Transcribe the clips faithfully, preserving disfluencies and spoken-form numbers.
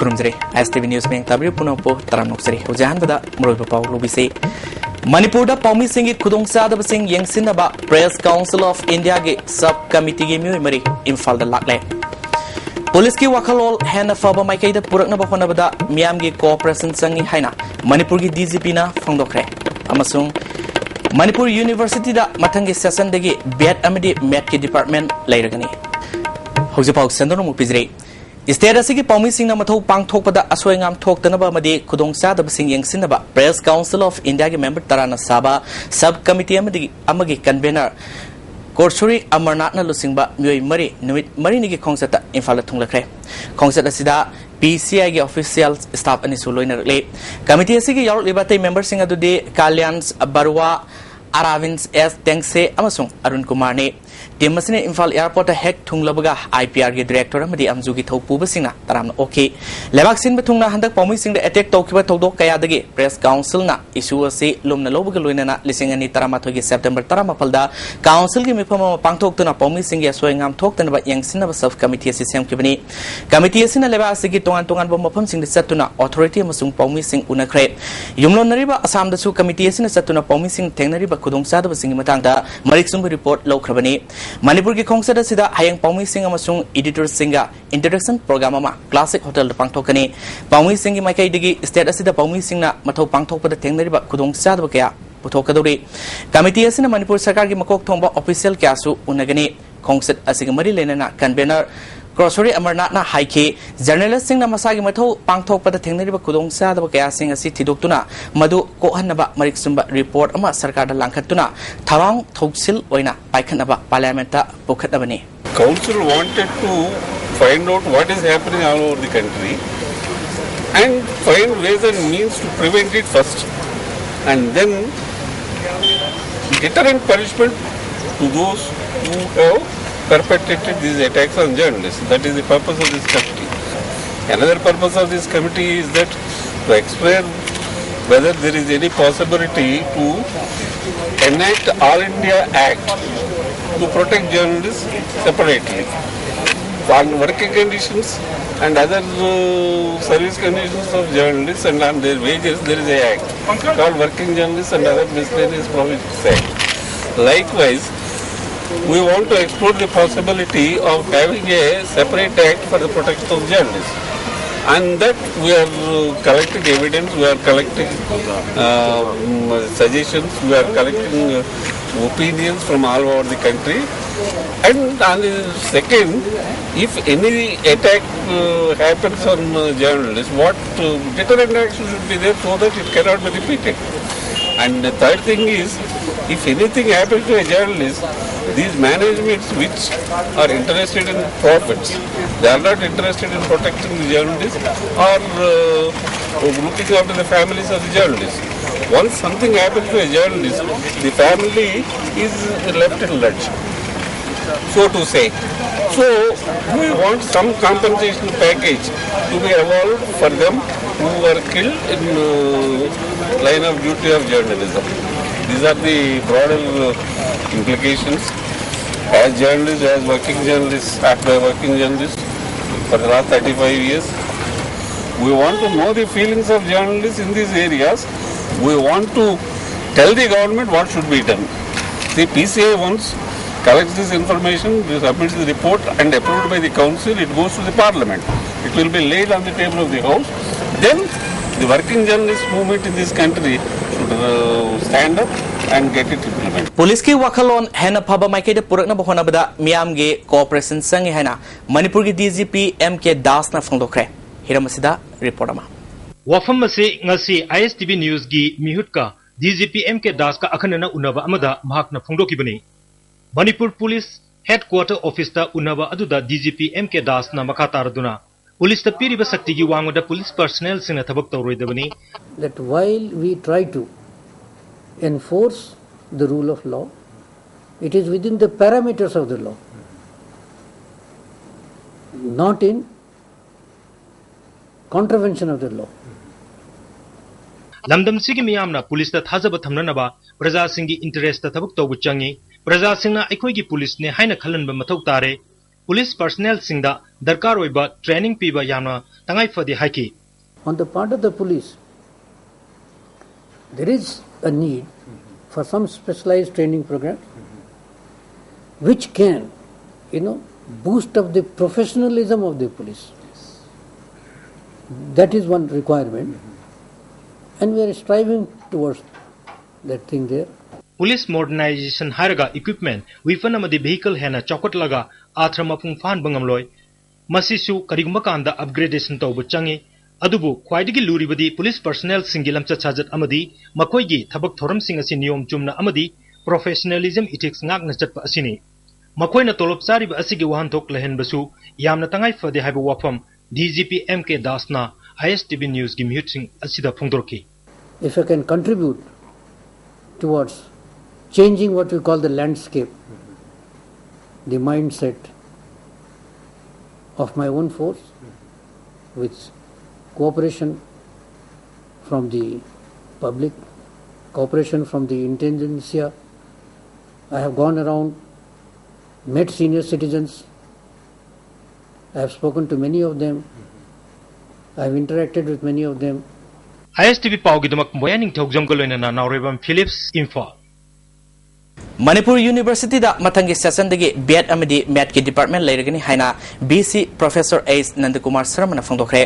ꯈꯨꯔꯨꯝꯖꯔꯤ꯫ ꯑꯥꯏ S T V news ꯃꯤꯌꯥꯡ ꯇꯥꯕꯤꯔꯤꯕ ꯄꯨꯝꯅꯃꯛꯄꯨ ꯇꯔꯥꯝꯅ ꯑꯣꯛꯆꯔꯤ꯫ ꯍꯧꯖꯤꯛ ꯑꯍꯥꯟꯕꯗ ꯃꯔꯨꯑꯣꯏꯕ ꯄꯥꯎ ꯂꯧꯕꯤꯁꯤ꯫ ꯃꯅꯤꯄꯨꯔꯗ ꯄꯥꯎꯃꯤꯁꯤꯡꯒꯤ ꯈꯨꯗꯣꯡꯆꯥꯗꯕꯁꯤꯡ ꯌꯦꯡꯁꯤꯟꯅꯕ Press Council of Indiaꯒꯤ sub committeeꯒꯤ ꯃꯤꯑꯣꯏ ꯃꯔꯤ ꯏꯝꯐꯥꯜꯗ ꯂꯥꯛꯂꯦ꯫ ꯄꯨꯂꯤꯁꯀꯤ ꯋꯥꯈꯜꯂꯣꯟ ꯍꯦꯟꯅ ꯐꯕ ꯃꯥꯏꯀꯩꯗ ꯄꯨꯔꯛꯅꯕ ꯍꯣꯠꯅꯕꯗ ꯃꯤꯌꯥꯝꯒꯤ cooperation ꯆꯪꯏ ꯍꯥꯏꯅ ꯃꯅꯤꯄꯨꯔꯒꯤ ꯗꯤ ꯖꯤ ꯄꯤꯅ ꯐꯣꯡꯗꯣꯛꯈ꯭ꯔꯦ꯫ ꯑꯃꯁꯨꯡ ꯃꯅꯤꯄꯨꯔ ꯌꯨꯅꯤꯚꯔꯁꯤꯇꯤꯗ ꯃꯊꯪꯒꯤ sessionꯗꯒꯤ B.Ed ꯑꯃꯗꯤ ꯃꯦꯠꯀꯤ department ꯂꯩꯔꯒꯅꯤ꯫ ꯍꯧꯖꯤꯛ ꯄꯥꯎ ꯁꯟꯗꯣꯛꯅ ꯑꯃꯨꯛ ꯄꯤꯖꯔꯤ꯫ State ꯑꯁꯤꯒꯤ ꯄꯥꯎꯃꯤꯁꯤꯡꯅ ꯃꯊꯧ ꯄꯥꯡꯊꯣꯛꯄꯗ ꯑꯁꯣꯏ ꯑꯉꯥꯝ ꯊꯣꯛꯇꯅꯕ ꯑꯃꯗꯤ ꯈꯨꯗꯣꯡꯆꯥꯗꯕꯁꯤꯡ ꯌꯦꯡꯁꯤꯟꯅꯕ Press Council of Indiaꯒꯤ member ꯇꯔꯥꯅ ꯁꯥꯕ sub committee ꯑꯃꯗꯤ, ꯑꯃꯒꯤ convener ꯀꯣꯔꯁꯨꯔꯤ ꯑꯃꯔꯅꯥꯊꯅ ꯂꯨꯆꯤꯡꯕ ꯃꯤꯑꯣꯏ ꯃꯔꯤ ꯅꯨꯃꯤꯠ ꯃꯔꯤꯅꯤꯒꯤ ꯈꯣꯡꯆꯠꯇ ꯏꯝꯐꯥꯜꯗ ꯊꯨꯡꯂꯈ꯭ꯔꯦ꯫ ꯈꯣꯡꯆꯠ ꯑꯁꯤꯗ P C Iꯒꯤ official staff ꯑꯅꯤꯁꯨ ꯂꯣꯏꯅꯔꯛꯂꯤ꯫ Committee ꯑꯁꯤꯒꯤ ꯌꯥꯎꯔꯛꯂꯤꯕ ꯑꯇꯩ memberꯁꯤꯡ ꯑꯗꯨꯗꯤ ꯀꯥꯂ꯭ꯌꯥꯟ ꯕꯔꯨꯋꯥ, ꯑꯔꯥꯕꯤꯟ ꯑꯦꯁ ꯇꯦꯡꯁꯦ ꯑꯃꯁꯨꯡ ꯑꯔꯨꯟ ꯀꯨꯃꯥꯔꯅꯤ꯫ Team ꯑꯁꯤꯅ ꯏꯝꯐꯥꯜ airportꯇ ꯍꯦꯛ ꯊꯨꯡꯂꯕꯒ I P Rꯒꯤ director ꯑꯃꯗꯤ ꯑꯝꯖꯨꯒꯤ ꯊꯧꯄꯨꯕꯁꯤꯡꯅ ꯇꯔꯥꯝꯅ ꯑꯣꯛꯈꯤ꯫ ꯂꯩꯕꯥꯛ ꯁꯤꯟꯕ ꯊꯨꯡꯅ ꯍꯟꯗꯛ ꯄꯥꯎꯃꯤꯁꯤꯡꯗ attack ꯇꯧꯈꯤꯕ ꯊꯧꯗꯣꯛ ꯀꯌꯥꯗꯒꯤ Press Councilꯅ issue ꯑꯁꯤ ꯂꯨꯝꯅ ꯂꯧꯕꯒ ꯂꯣꯏꯅꯅ ꯂꯤꯁꯤꯡ ꯑꯅꯤ ꯇꯔꯥꯃꯥꯊꯣꯏꯒꯤ September ꯇꯔꯥꯃꯥꯄꯜꯗ Councilꯒꯤ ꯃꯤꯐꯝ ꯑꯃ ꯄꯥꯡꯊꯣꯛꯇꯨꯅ ꯄꯥꯎꯃꯤꯁꯤꯡꯒꯤ ꯑꯁꯣꯏ ꯑꯉꯥꯝ ꯊꯣꯛꯇꯅꯕ ꯌꯦꯡꯁꯤꯟꯅꯕ sub committee ꯑꯁꯤ ꯁꯦꯝꯈꯤꯕꯅꯤ꯫ Committee ꯑꯁꯤꯅ ꯂꯩꯕꯥꯛ ꯑꯁꯤꯒꯤ ꯇꯣꯉꯥꯟ ꯇꯣꯉꯥꯟꯕ ꯃꯐꯝꯁꯤꯡꯗ ꯆꯠꯇꯨꯅ authority ꯑꯃꯁꯨꯡ ꯄꯥꯎꯃꯤꯁꯤꯡ ꯎꯅꯈ꯭ꯔꯦ꯫ ꯌꯨꯝꯂꯣꯟꯅꯔꯤꯕ ꯑꯁꯥꯝꯗꯁꯨ committee ꯑꯁꯤꯅ ꯆꯠꯇꯨꯅ ꯄꯥꯎꯃꯤꯁꯤꯡ ꯊꯦꯡꯅꯔꯤꯕ ꯈꯨꯗꯣꯡꯆꯥꯗꯕꯁꯤꯡꯒꯤ ꯃꯇꯥꯡꯗ ꯃꯔꯤꯛ ꯆꯨꯝꯕ report ꯂꯧꯈ꯭ꯔꯕꯅꯤ꯫ ꯃꯅꯤꯄꯨꯔꯒꯤ ꯈꯣꯡꯆꯠ ꯑꯁꯤꯗ ꯍꯌꯦꯡ ꯄꯥꯎꯃꯤꯁꯤꯡ ꯑꯃꯁꯨꯡ editorꯁꯤꯡꯒ interaction program ꯑꯃ Classic Hotelꯗ ꯄꯥꯡꯊꯣꯛꯀꯅꯤ꯫ ꯄꯥꯎꯃꯤꯁꯤꯡꯒꯤ ꯃꯥꯏꯀꯩꯗꯒꯤ state ꯑꯁꯤꯗ ꯄꯥꯎꯃꯤꯁꯤꯡꯅ ꯃꯊꯧ ꯄꯥꯡꯊꯣꯛꯄꯗ ꯊꯦꯡꯅꯔꯤꯕ ꯈꯨꯗꯣꯡꯆꯥꯗꯕ ꯀꯌꯥ ꯄꯨꯊꯣꯛꯀꯗꯧꯔꯤ꯫ Committee ꯑꯁꯤꯅ ꯃꯅꯤꯄꯨꯔ ꯁꯔꯀꯥꯔꯒꯤ ꯃꯀꯣꯛ ꯊꯣꯡꯕ official ꯀꯌꯥꯁꯨ ꯎꯅꯒꯅꯤ꯫ ꯈꯣꯡꯆꯠ ꯑꯁꯤꯒ ꯃꯔꯤ ꯂꯩꯅꯅ convener ꯀꯣꯔꯁꯨꯔꯤ ꯑꯃꯔꯅꯥꯊꯅ ꯍꯥꯏꯈꯤ, journalistꯁꯤꯡꯅ ꯃꯁꯥꯒꯤ ꯃꯊꯧ ꯄꯥꯡꯊꯣꯛꯄꯗ ꯊꯦꯡꯅꯔꯤꯕ ꯈꯨꯗꯣꯡꯆꯥꯗꯕ ꯀꯌꯥꯁꯤꯡ ꯑꯁꯤ ꯊꯤꯗꯣꯛꯇꯨꯅ ꯃꯗꯨ ꯀꯣꯛꯍꯟꯅꯕ ꯃꯔꯤꯛ ꯆꯨꯝꯕ report ꯑꯃ ꯁꯔꯀꯥꯔꯗ ꯂꯥꯡꯈꯠꯇꯨꯅ ꯊꯧꯔꯥꯡ ꯊꯧꯁꯤꯜ ꯑꯣꯏꯅ ꯄꯥꯏꯈꯠꯅꯕ parliamentꯇ ꯄꯨꯈꯠꯅꯕꯅꯤ꯫ Council wanted to find out what is happening all over the country and find ways and means to prevent it first, and then deterrent punishment to those who have perpetrated these attacks on journalists. That is the purpose of this committee. Another purpose of this committee is that to explore whether there is any possibility to enact All India Act to protect journalists separately on working conditions and other uh, service conditions of journalists and on their wages, there is a act called Working Journalists and Other Miscellaneous Provisions Act. Likewise, we want to explore the possibility of having a separate act for the protection of journalists. And that we are uh, collecting evidence, we are collecting uh, mm, suggestions, we are collecting uh, opinions from all over the country. And on the second, if any attack uh, happens on uh, journalists, what uh, deterrent action should be there so that it cannot be repeated? And the third thing is, if anything happens to a journalist, these managements which are interested in profits, they are not interested in protecting the journalists or uh, looking after the families of the journalists. Once something happens to a journalist, the family is left in lurch, so to say. So we want some compensation package to be evolved for them who were killed in uh, line of duty of journalism. These are the broader uh, implications. As journalists, as working journalists, after working journalists for the last thirty-five years, we want to know the feelings of journalists in these areas. We want to tell the government what should be done. The P C I once collects this information, submits the report and approved by the council, it goes to the parliament. It will be laid on the table of the house. Then the working journalist movement in this country should uh, stand up and get it implemented. ꯄꯨꯂꯤꯁꯀꯤ ꯋꯥꯈꯜꯂꯣꯟ ꯍꯦꯟꯅ ꯐꯕ ꯃꯥꯏꯀꯩꯗ ꯄꯨꯔꯛꯅꯕ ꯍꯣꯠꯅꯕꯗ ꯃꯤꯌꯥꯝꯒꯤ cooperation ꯆꯪꯉꯤ ꯍꯥꯏꯅ ꯃꯅꯤꯄꯨꯔꯒꯤ ꯗꯤ ꯖꯤ ꯄꯤ ꯑꯦꯝ ꯀꯦ ꯗꯥꯁꯅ ꯐꯣꯡꯗꯣꯛꯈ꯭ꯔꯦ꯫ ꯍꯤꯔꯝ ꯑꯁꯤꯗ ꯔꯤꯄꯣꯔꯠ ꯑꯃ꯫ ꯋꯥꯐꯝ ꯑꯁꯤ ꯉꯁꯤ ꯑꯥꯏ S T V ꯅ꯭ꯌꯨꯁꯀꯤ ꯃꯤꯍꯨꯠꯀ D G P M ꯀꯦ ꯗꯥꯁꯀ ꯑꯈꯟꯅꯅ ꯎꯅꯕ ꯑꯃꯗ ꯃꯍꯥꯛꯅ ꯐꯣꯡꯗꯣꯛꯈꯤꯕꯅꯤ꯫ ꯃꯅꯤꯄꯨꯔ ꯄꯨꯂꯤꯁ ꯍꯦꯗꯀ꯭ꯋꯥꯇꯔ ꯑꯣꯐꯤꯁꯇ ꯎꯅꯕ ꯑꯗꯨꯗ ꯗꯤ ꯖꯤ ꯄꯤ ꯑꯦꯝ ꯀꯦ ꯗꯥꯁꯅ ꯃꯈꯥ ꯇꯥꯔꯗꯨꯅ ꯄꯨꯂꯤꯁꯇ ꯄꯤꯔꯤꯕ ꯁꯛꯇꯤꯒꯤ ꯋꯥꯡꯃꯗ ꯄꯨꯂꯤꯁ ꯄꯔꯁꯅꯦꯜꯁꯤꯡꯅ ꯊꯕꯛ ꯇꯧꯔꯣꯏꯗꯕꯅꯤ꯫ That while we try to enforce the rule of law, it is within the parameters of the law, not in contravention of the law. ꯂꯝꯗꯝꯁꯤꯒꯤ ꯃꯤꯌꯥꯝꯅ ꯄꯨꯂꯤꯁꯇ ꯊꯥꯖꯕ ꯊꯝꯅꯅꯕ ꯄ꯭ꯔꯖꯥꯁꯤꯡꯒꯤ interest ꯊꯕꯛ ꯇꯧꯕ ꯆꯪꯏ꯫ ꯄ꯭ꯔꯖꯥꯁꯤꯡꯅ ꯑꯩꯈꯣꯏꯒꯤ ꯄꯨꯂꯤꯁꯅꯦ ꯍꯥꯏꯅ ꯈꯜꯍꯟꯕ ꯃꯊꯧ ꯇꯥꯔꯦ꯫ ꯄꯨꯂꯤꯁ ꯄꯔꯁꯅꯦꯜꯁꯤꯡꯗ ꯗꯔꯀꯥꯔ ꯑꯣꯏꯕ ꯇ꯭ꯔꯦꯅꯤꯡ ꯄꯤꯕ ꯌꯥꯝꯅ ꯇꯉꯥꯏ ꯐꯗꯦ ꯍꯥꯏꯈꯤ꯫ On the part of the police, there is a need for some specialized training program which can, you know, boost up the professionalism of the police. That is one requirement, and we are striving towards that thing there. Police modernisation ꯍꯥꯏꯔꯒ equipment, ꯋꯤꯄꯟ ꯑꯃꯗꯤ vehicle ꯍꯦꯟꯅ ꯆꯥꯎꯈꯠꯂꯒ ꯑꯥꯔꯊ ꯃꯄꯨꯡ ꯐꯥꯍꯟꯕ ꯉꯝꯂꯣꯏ꯫ ꯃꯁꯤꯁꯨ ꯀꯔꯤꯒꯨꯝꯕ ꯀꯥꯟꯗ upgradation ꯇꯧꯕ ꯆꯪꯏ꯫ ꯑꯗꯨꯕꯨ ꯈ꯭ꯋꯥꯏꯗꯒꯤ ꯂꯨꯔꯤꯕꯗꯤ ꯄꯨꯂꯤꯁ ꯄꯔꯁꯅꯦꯜꯁꯤꯡꯒꯤ ꯂꯝꯆꯠ ꯁꯥꯖꯠ ꯑꯃꯗꯤ ꯃꯈꯣꯏꯒꯤ ꯊꯕꯛ ꯊꯧꯔꯝꯁꯤꯡ ꯑꯁꯤ ꯅꯤꯌꯣꯝ ꯆꯨꯝꯅ ꯑꯃꯗꯤ ꯄ꯭ꯔꯣꯐꯦꯁꯅꯦꯂꯤꯖꯝ ꯏꯊꯤꯛꯁ ꯉꯥꯛꯅ ꯆꯠꯄ ꯑꯁꯤꯅꯤ꯫ ꯃꯈꯣꯏꯅ ꯇꯣꯂꯣꯞ ꯆꯥꯔꯤꯕ ꯑꯁꯤꯒꯤ ꯋꯥꯍꯟꯊꯣꯛ ꯂꯩꯍꯟꯕꯁꯨ ꯌꯥꯝꯅ ꯇꯉꯥꯏ ꯐꯗꯦ ꯍꯥꯏꯕ ꯋꯥꯐꯝ ꯗꯤ ꯖꯤ ꯄꯤ ꯑꯦꯝ ꯀꯦ ꯗꯥꯁꯅ ꯑꯥꯏ ꯑꯦꯁ ꯇꯤ ꯚꯤ ꯅ꯭ꯌꯨꯁꯀꯤ ꯃꯤꯍꯨꯠꯁꯤꯡ ꯑꯁꯤꯗ ꯐꯣꯡꯗꯣꯔꯛꯈꯤ꯫ If I can contribute towards changing what we call the landscape, the mindset of my own force, with cooperation from the public, cooperation from the intelligentsia. I have gone around, met senior citizens. I have spoken to many of them. I have interacted with many of them. I S T V ꯄꯥꯎꯒꯤꯗꯃꯛ ꯃꯣꯌꯥ ꯅꯤꯡꯊꯧꯖꯝꯒ ꯂꯣꯏꯅꯅ Naorem Philips, Imphal. Manipur ꯌꯨꯅꯤꯚꯔꯁꯤꯇꯤꯗ ꯃꯊꯪꯒꯤ ꯁꯦꯁꯟꯗꯒꯤ B ꯑꯦꯗ ꯑꯃꯗꯤ ꯃꯦꯠꯀꯤ department ꯂꯩꯔꯒꯅꯤ ꯍꯥꯏꯅ V C professor H ꯅꯟꯗꯀꯨꯃꯥꯔ ꯁꯔꯃꯅ ꯐꯣꯡꯗꯣꯛꯈ꯭ꯔꯦ꯫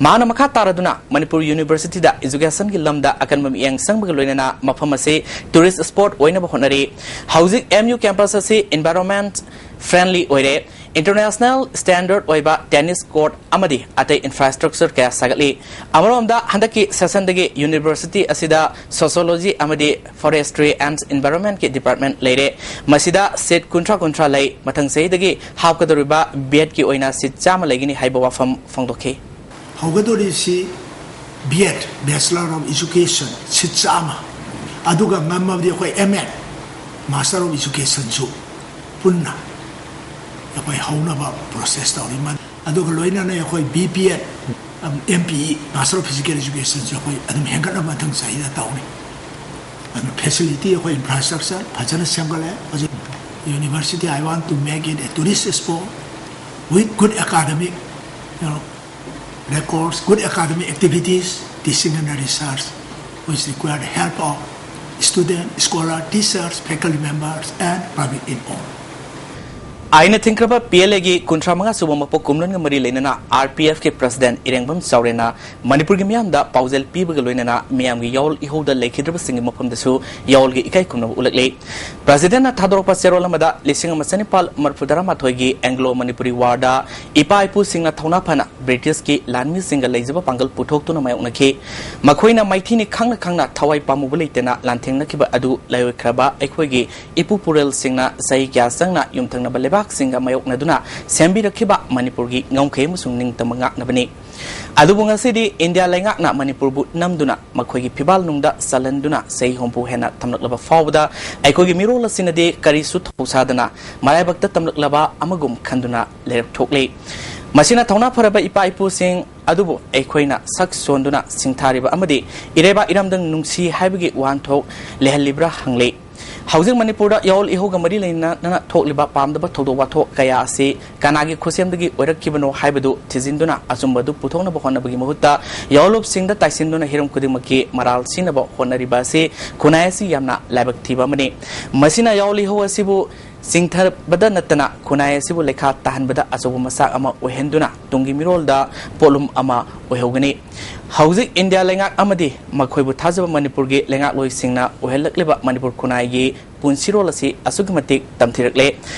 ꯃꯍꯥꯛꯅ ꯃꯈꯥ ꯇꯥꯔꯗꯨꯅ ꯃꯅꯤꯄꯨꯔ ꯌꯨꯅꯤꯚꯔꯁꯤꯇꯤꯗ ꯏꯖꯨꯀꯦꯁꯟꯒꯤ ꯂꯝꯗ ꯑꯀꯟꯕ ꯃꯤꯠꯌꯦꯡ ꯆꯪꯕꯒ ꯂꯣꯏꯅꯅ ꯃꯐꯝ ꯑꯁꯤ ꯇꯨꯔꯤꯁ ꯁ꯭ꯄꯣꯠ ꯑꯣꯏꯅꯕ ꯍꯣꯠꯅꯔꯤ꯫ ꯍꯧꯖꯤꯛ ꯑꯦꯝ ꯌꯨ ꯀꯦꯝꯄꯁ ꯑꯁꯤ ꯏꯟꯚꯥꯏꯔꯣꯟꯃꯦꯟꯠ ꯐ꯭ꯔꯦꯟꯂꯤ ꯑꯣꯏꯔꯦ꯫ ꯏꯟꯇꯔꯅꯦꯁꯅꯦꯜ ꯁ꯭ꯇꯦꯟꯗꯔꯗ ꯑꯣꯏꯕ ꯇꯦꯅꯤꯁ ꯀꯣꯔꯠ ꯑꯃꯗꯤ ꯑꯇꯩ ꯏꯟꯐ꯭ꯔꯥꯁ꯭ꯇ꯭ꯔꯛꯆꯔ ꯀꯌꯥ ꯁꯥꯒꯠꯂꯤ꯫ ꯑꯃꯔꯣꯝꯗ ꯍꯟꯗꯛꯀꯤ ꯁꯦꯁꯟꯗꯒꯤ ꯌꯨꯅꯤꯚꯔꯁꯤꯇꯤ ꯑꯁꯤꯗ ꯁꯣꯁꯤꯌꯣꯂꯣꯖꯤ ꯑꯃꯗꯤ ꯐꯣꯔꯦꯁꯇ꯭ꯔꯤ ꯑꯦꯟ ꯏꯟꯚꯥꯏꯔꯣꯟꯃꯦꯟꯠꯀꯤ ꯗꯤꯄꯥꯔꯠꯃꯦꯟꯠ ꯂꯩꯔꯦ꯫ ꯃꯁꯤꯗ ꯁꯤꯠ ꯀꯨꯟꯊ꯭ꯔꯥ ꯀꯨꯟꯊ꯭ꯔꯥ ꯂꯩ꯫ ꯃꯊꯪ ꯆꯍꯤꯗꯒꯤ ꯍꯥꯞꯀꯗꯧꯔꯤꯕ ꯕꯤ ꯑꯦꯗꯀꯤ ꯑꯣꯏꯅ ꯁꯤꯠ ꯆꯥꯝꯃ ꯂꯩꯒꯅꯤ ꯍꯥꯏꯕ ꯋꯥꯐꯝ ꯐꯣꯡꯗꯣꯛꯈꯤ꯫ ꯍꯧꯒꯗꯧꯔꯤꯁꯤ B Ed, Bachelor of Education, seat ꯆꯥꯝꯃ, ꯑꯗꯨꯒ ꯉꯝꯃꯕꯗꯤ ꯑꯩꯈꯣꯏ ꯑꯦꯝ ꯑꯦꯗ, Master of Educationꯁꯨ ꯄꯨꯟꯅ ꯑꯩꯈꯣꯏ ꯍꯧꯅꯕ ꯄ꯭ꯔꯣꯁꯦꯁ ꯇꯧꯔꯤ꯫ ꯃ-, ꯑꯗꯨꯒ ꯂꯣꯏꯅꯅ ꯑꯩꯈꯣꯏ B P Ed, M P E, Master of Physical Educationꯁꯨ ꯑꯩꯈꯣꯏ ꯑꯗꯨꯝ ꯍꯦꯟꯒꯠꯅꯕ ꯃꯊꯪ ꯆꯍꯤꯗ ꯇꯧꯅꯤ꯫ ꯑꯗꯨꯅ ꯐꯦꯁꯤꯂꯤꯇꯤ, ꯑꯩꯈꯣꯏ ꯏꯟꯐ꯭ꯔꯥꯁ꯭ꯇ꯭ꯔꯛꯆꯔ ꯐꯖꯅ ꯁꯦꯝꯒꯠꯂꯦ꯫ ꯍꯧꯖꯤꯛ university, I want to make it a tourist spot. with good academic, you know, records, good academic activities, teaching and research, which require the help of student, scholar, teachers, faculty members, and public in all. ꯑꯩꯅ ꯊꯤꯡꯈ꯭ꯔꯕ P L ꯑꯦꯒꯤ ꯀꯨꯟꯊ꯭ꯔꯥ ꯃꯉꯥ ꯁꯨꯕ ꯃꯄꯣꯛ ꯀꯨꯝꯂꯣꯟꯒ ꯃꯔꯤ ꯂꯩꯅꯅ R P ꯑꯦꯐꯀꯤ president ꯏꯔꯦꯡꯕꯝ ꯆꯥꯎꯔꯦꯟꯅ ꯃꯅꯤꯄꯨꯔꯒꯤ ꯃꯤꯌꯥꯝꯗ ꯄꯥꯎꯖꯦꯜ ꯄꯤꯕꯒ ꯂꯣꯏꯅꯅ ꯃꯤꯌꯥꯝꯒꯤ ꯌꯥꯑꯣꯜ ꯏꯍꯧꯗ ꯂꯩꯈꯤꯗ꯭ꯔꯕꯁꯤꯡꯒꯤ ꯃꯐꯝꯗꯁꯨ ꯌꯥꯑꯣꯜꯒꯤ ꯏꯀꯥꯏ ꯈꯨꯝꯅꯕ ꯎꯠꯂꯛꯂꯤ꯫ ꯄ꯭ꯔꯁꯤꯗꯦꯟꯠꯅ ꯊꯥꯗꯣꯔꯛꯄ ꯆꯦꯔꯣꯜ ꯑꯃꯗ ꯂꯤꯁꯤꯡ ꯑꯃ ꯆꯅꯤꯄꯥꯜ ꯃꯔꯤꯐꯨ ꯇꯔꯥ ꯃꯥꯊꯣꯏꯒꯤ ꯑꯦꯡꯒ꯭ꯂꯣ ꯃꯅꯤꯄꯨꯔꯤ ꯋꯥꯔꯗ ꯏꯄꯥ ꯏꯄꯨꯁꯤꯡꯅ ꯊꯧꯅꯥ ꯐꯅ ꯕ꯭ꯔꯤꯇꯤꯁꯀꯤ ꯂꯥꯟꯃꯤꯁꯤꯡꯒ ꯂꯩꯖꯕ ꯄꯥꯡꯒꯜ ꯄꯨꯊꯣꯛꯇꯨꯅ ꯃꯥꯌꯣꯛꯅꯈꯤ꯫ ꯃꯈꯣꯏꯅ ꯃꯥꯏꯊꯤꯅꯤ ꯈꯪꯅ ꯈꯪꯅ ꯊꯋꯥꯏ ꯄꯥꯝꯃꯨꯕ ꯂꯩꯇꯅ ꯂꯥꯟꯊꯦꯡꯅꯈꯤꯕ ꯑꯗꯨ ꯂꯥꯏꯑꯣꯏꯈ꯭ꯔꯕ ꯑꯩꯈꯣꯏꯒꯤ ꯏꯄꯨ ꯄꯨꯔꯦꯜꯁꯤꯡꯅ ꯆꯍꯤ ꯀꯌꯥ ꯆꯪꯅ ꯌꯨꯝꯊꯪꯅꯕ ꯂꯩꯕꯥꯛꯁꯤꯡꯒ ꯃꯥꯌꯣꯛꯅꯗꯨꯅ ꯁꯦꯝꯕꯤꯔꯛꯈꯤꯕ ꯃꯅꯤꯄꯨꯔꯒꯤ ꯉꯝꯈꯩ ꯑꯃꯁꯨꯡ ꯅꯤꯡꯇꯝꯕ ꯉꯥꯛꯅꯕꯅꯤ꯫ ꯑꯗꯨꯕꯨ ꯉꯁꯤꯗꯤ ꯏꯟꯗꯤꯌꯥ ꯂꯩꯉꯥꯛꯅ ꯃꯅꯤꯄꯨꯔꯕꯨ ꯅꯝꯗꯨꯅ ꯃꯈꯣꯏꯒꯤ ꯐꯤꯕꯥꯜꯅꯨꯡꯗ ꯆꯜꯍꯟꯗꯨꯅ ꯆꯍꯤ ꯍꯨꯝꯐꯨ ꯍꯦꯟꯅ ꯊꯝꯂꯛꯂꯕ ꯐꯥꯎꯕꯗ ꯑꯩꯈꯣꯏꯒꯤ ꯃꯤꯔꯣꯜ ꯑꯁꯤꯅꯗꯤ ꯀꯔꯤꯁꯨ ꯊꯧꯁꯥꯗꯅ ꯃꯔꯥꯏꯕꯛꯇ ꯇꯝꯂꯛꯂꯕ ꯑꯃꯒꯨꯝ ꯈꯟꯗꯨꯅ ꯂꯩꯔꯛ ꯊꯣꯛꯂꯤ꯫ ꯃꯁꯤꯅ ꯊꯧꯅꯥ ꯐꯔꯕ ꯏꯄꯥ ꯏꯄꯨꯁꯤꯡ ꯑꯗꯨꯕꯨ ꯑꯩꯈꯣꯏꯅ ꯁꯛ ꯁꯣꯟꯗꯨꯅ ꯁꯤꯡꯊꯥꯔꯤꯕ ꯑꯃꯗꯤ ꯏꯔꯩꯕꯥꯛ ꯏꯔꯝꯗꯝ ꯅꯨꯡꯁꯤ ꯍꯥꯏꯕꯒꯤ ꯋꯥꯍꯟꯊꯣꯛ ꯂꯩꯍꯜꯂꯤꯕ꯭ꯔꯥ ꯍꯪꯂꯤ꯫ ꯍꯧꯖꯤꯛ ꯃꯅꯤꯄꯨꯔꯗ ꯌꯥꯑꯣꯜ ꯏꯍꯧꯒ ꯃꯔꯤ ꯂꯩꯅꯅ ꯊꯣꯛꯂꯤꯕ ꯄꯥꯝꯗꯕ ꯊꯧꯗꯣꯛ ꯋꯥꯊꯣꯛ ꯀꯌꯥ ꯑꯁꯤ ꯀꯅꯥꯒꯤ ꯈꯨꯠꯁꯦꯝꯗꯒꯤ ꯑꯣꯏꯔꯛꯈꯤꯕꯅꯣ ꯍꯥꯏꯕꯗꯨ ꯊꯤꯖꯤꯟꯗꯨꯅ ꯑꯆꯨꯝꯕ ꯑꯗꯨ ꯄꯨꯊꯣꯛꯅꯕ ꯍꯣꯠꯅꯕꯒꯤ ꯃꯍꯨꯠꯇ ꯌꯥꯑꯣꯜꯂꯨꯞꯁꯤꯡꯗ ꯇꯥꯏꯁꯤꯟꯗꯨꯅ ꯍꯤꯔꯝ ꯈꯨꯗꯤꯡꯃꯛꯀꯤ ꯃꯔꯥꯜ ꯁꯤꯅꯕ ꯍꯣꯠꯅꯔꯤꯕ ꯑꯁꯤ ꯈꯨꯟꯅꯥꯏ ꯑꯁꯤ ꯌꯥꯝꯅ ꯂꯥꯏꯕꯛ ꯊꯤꯕ ꯑꯃꯅꯤ꯫ ꯃꯁꯤꯅ ꯌꯥꯑꯣꯜ ꯏꯍꯧ ꯑꯁꯤꯕꯨ ꯆꯤꯡꯊꯕꯗ ꯅꯠꯇꯅ ꯈꯨꯟꯅꯥꯏ ꯑꯁꯤꯕꯨ ꯂꯩꯈꯥ ꯇꯥꯍꯟꯕꯗ ꯑꯆꯧꯕ ꯃꯆꯥꯛ ꯑꯃ ꯑꯣꯏꯍꯟꯗꯨꯅ ꯇꯨꯡꯒꯤ ꯃꯤꯔꯣꯜꯗ ꯄꯣꯠꯂꯨꯝ ꯑꯃ ꯑꯣꯏꯍꯧꯒꯅꯤ꯫ ꯍꯧꯖꯤꯛ ꯏꯟꯗꯤꯌꯥ ꯂꯩꯉꯥꯛ ꯑꯃꯗꯤ ꯃꯈꯣꯏꯕꯨ ꯊꯥꯖꯕ ꯃꯅꯤꯄꯨꯔꯒꯤ ꯂꯩꯉꯥꯛꯂꯣꯏꯁꯤꯡꯅ ꯑꯣꯏꯍꯜꯂꯛꯂꯤꯕ ꯃꯅꯤꯄꯨꯔ ꯈꯨꯟꯅꯥꯏꯒꯤ ꯄꯨꯟꯁꯤꯔꯣꯜ ꯑꯁꯤ ꯑꯁꯨꯛꯀꯤ ꯃꯇꯤꯛ ꯇꯝꯊꯤꯔꯛꯂꯦ꯫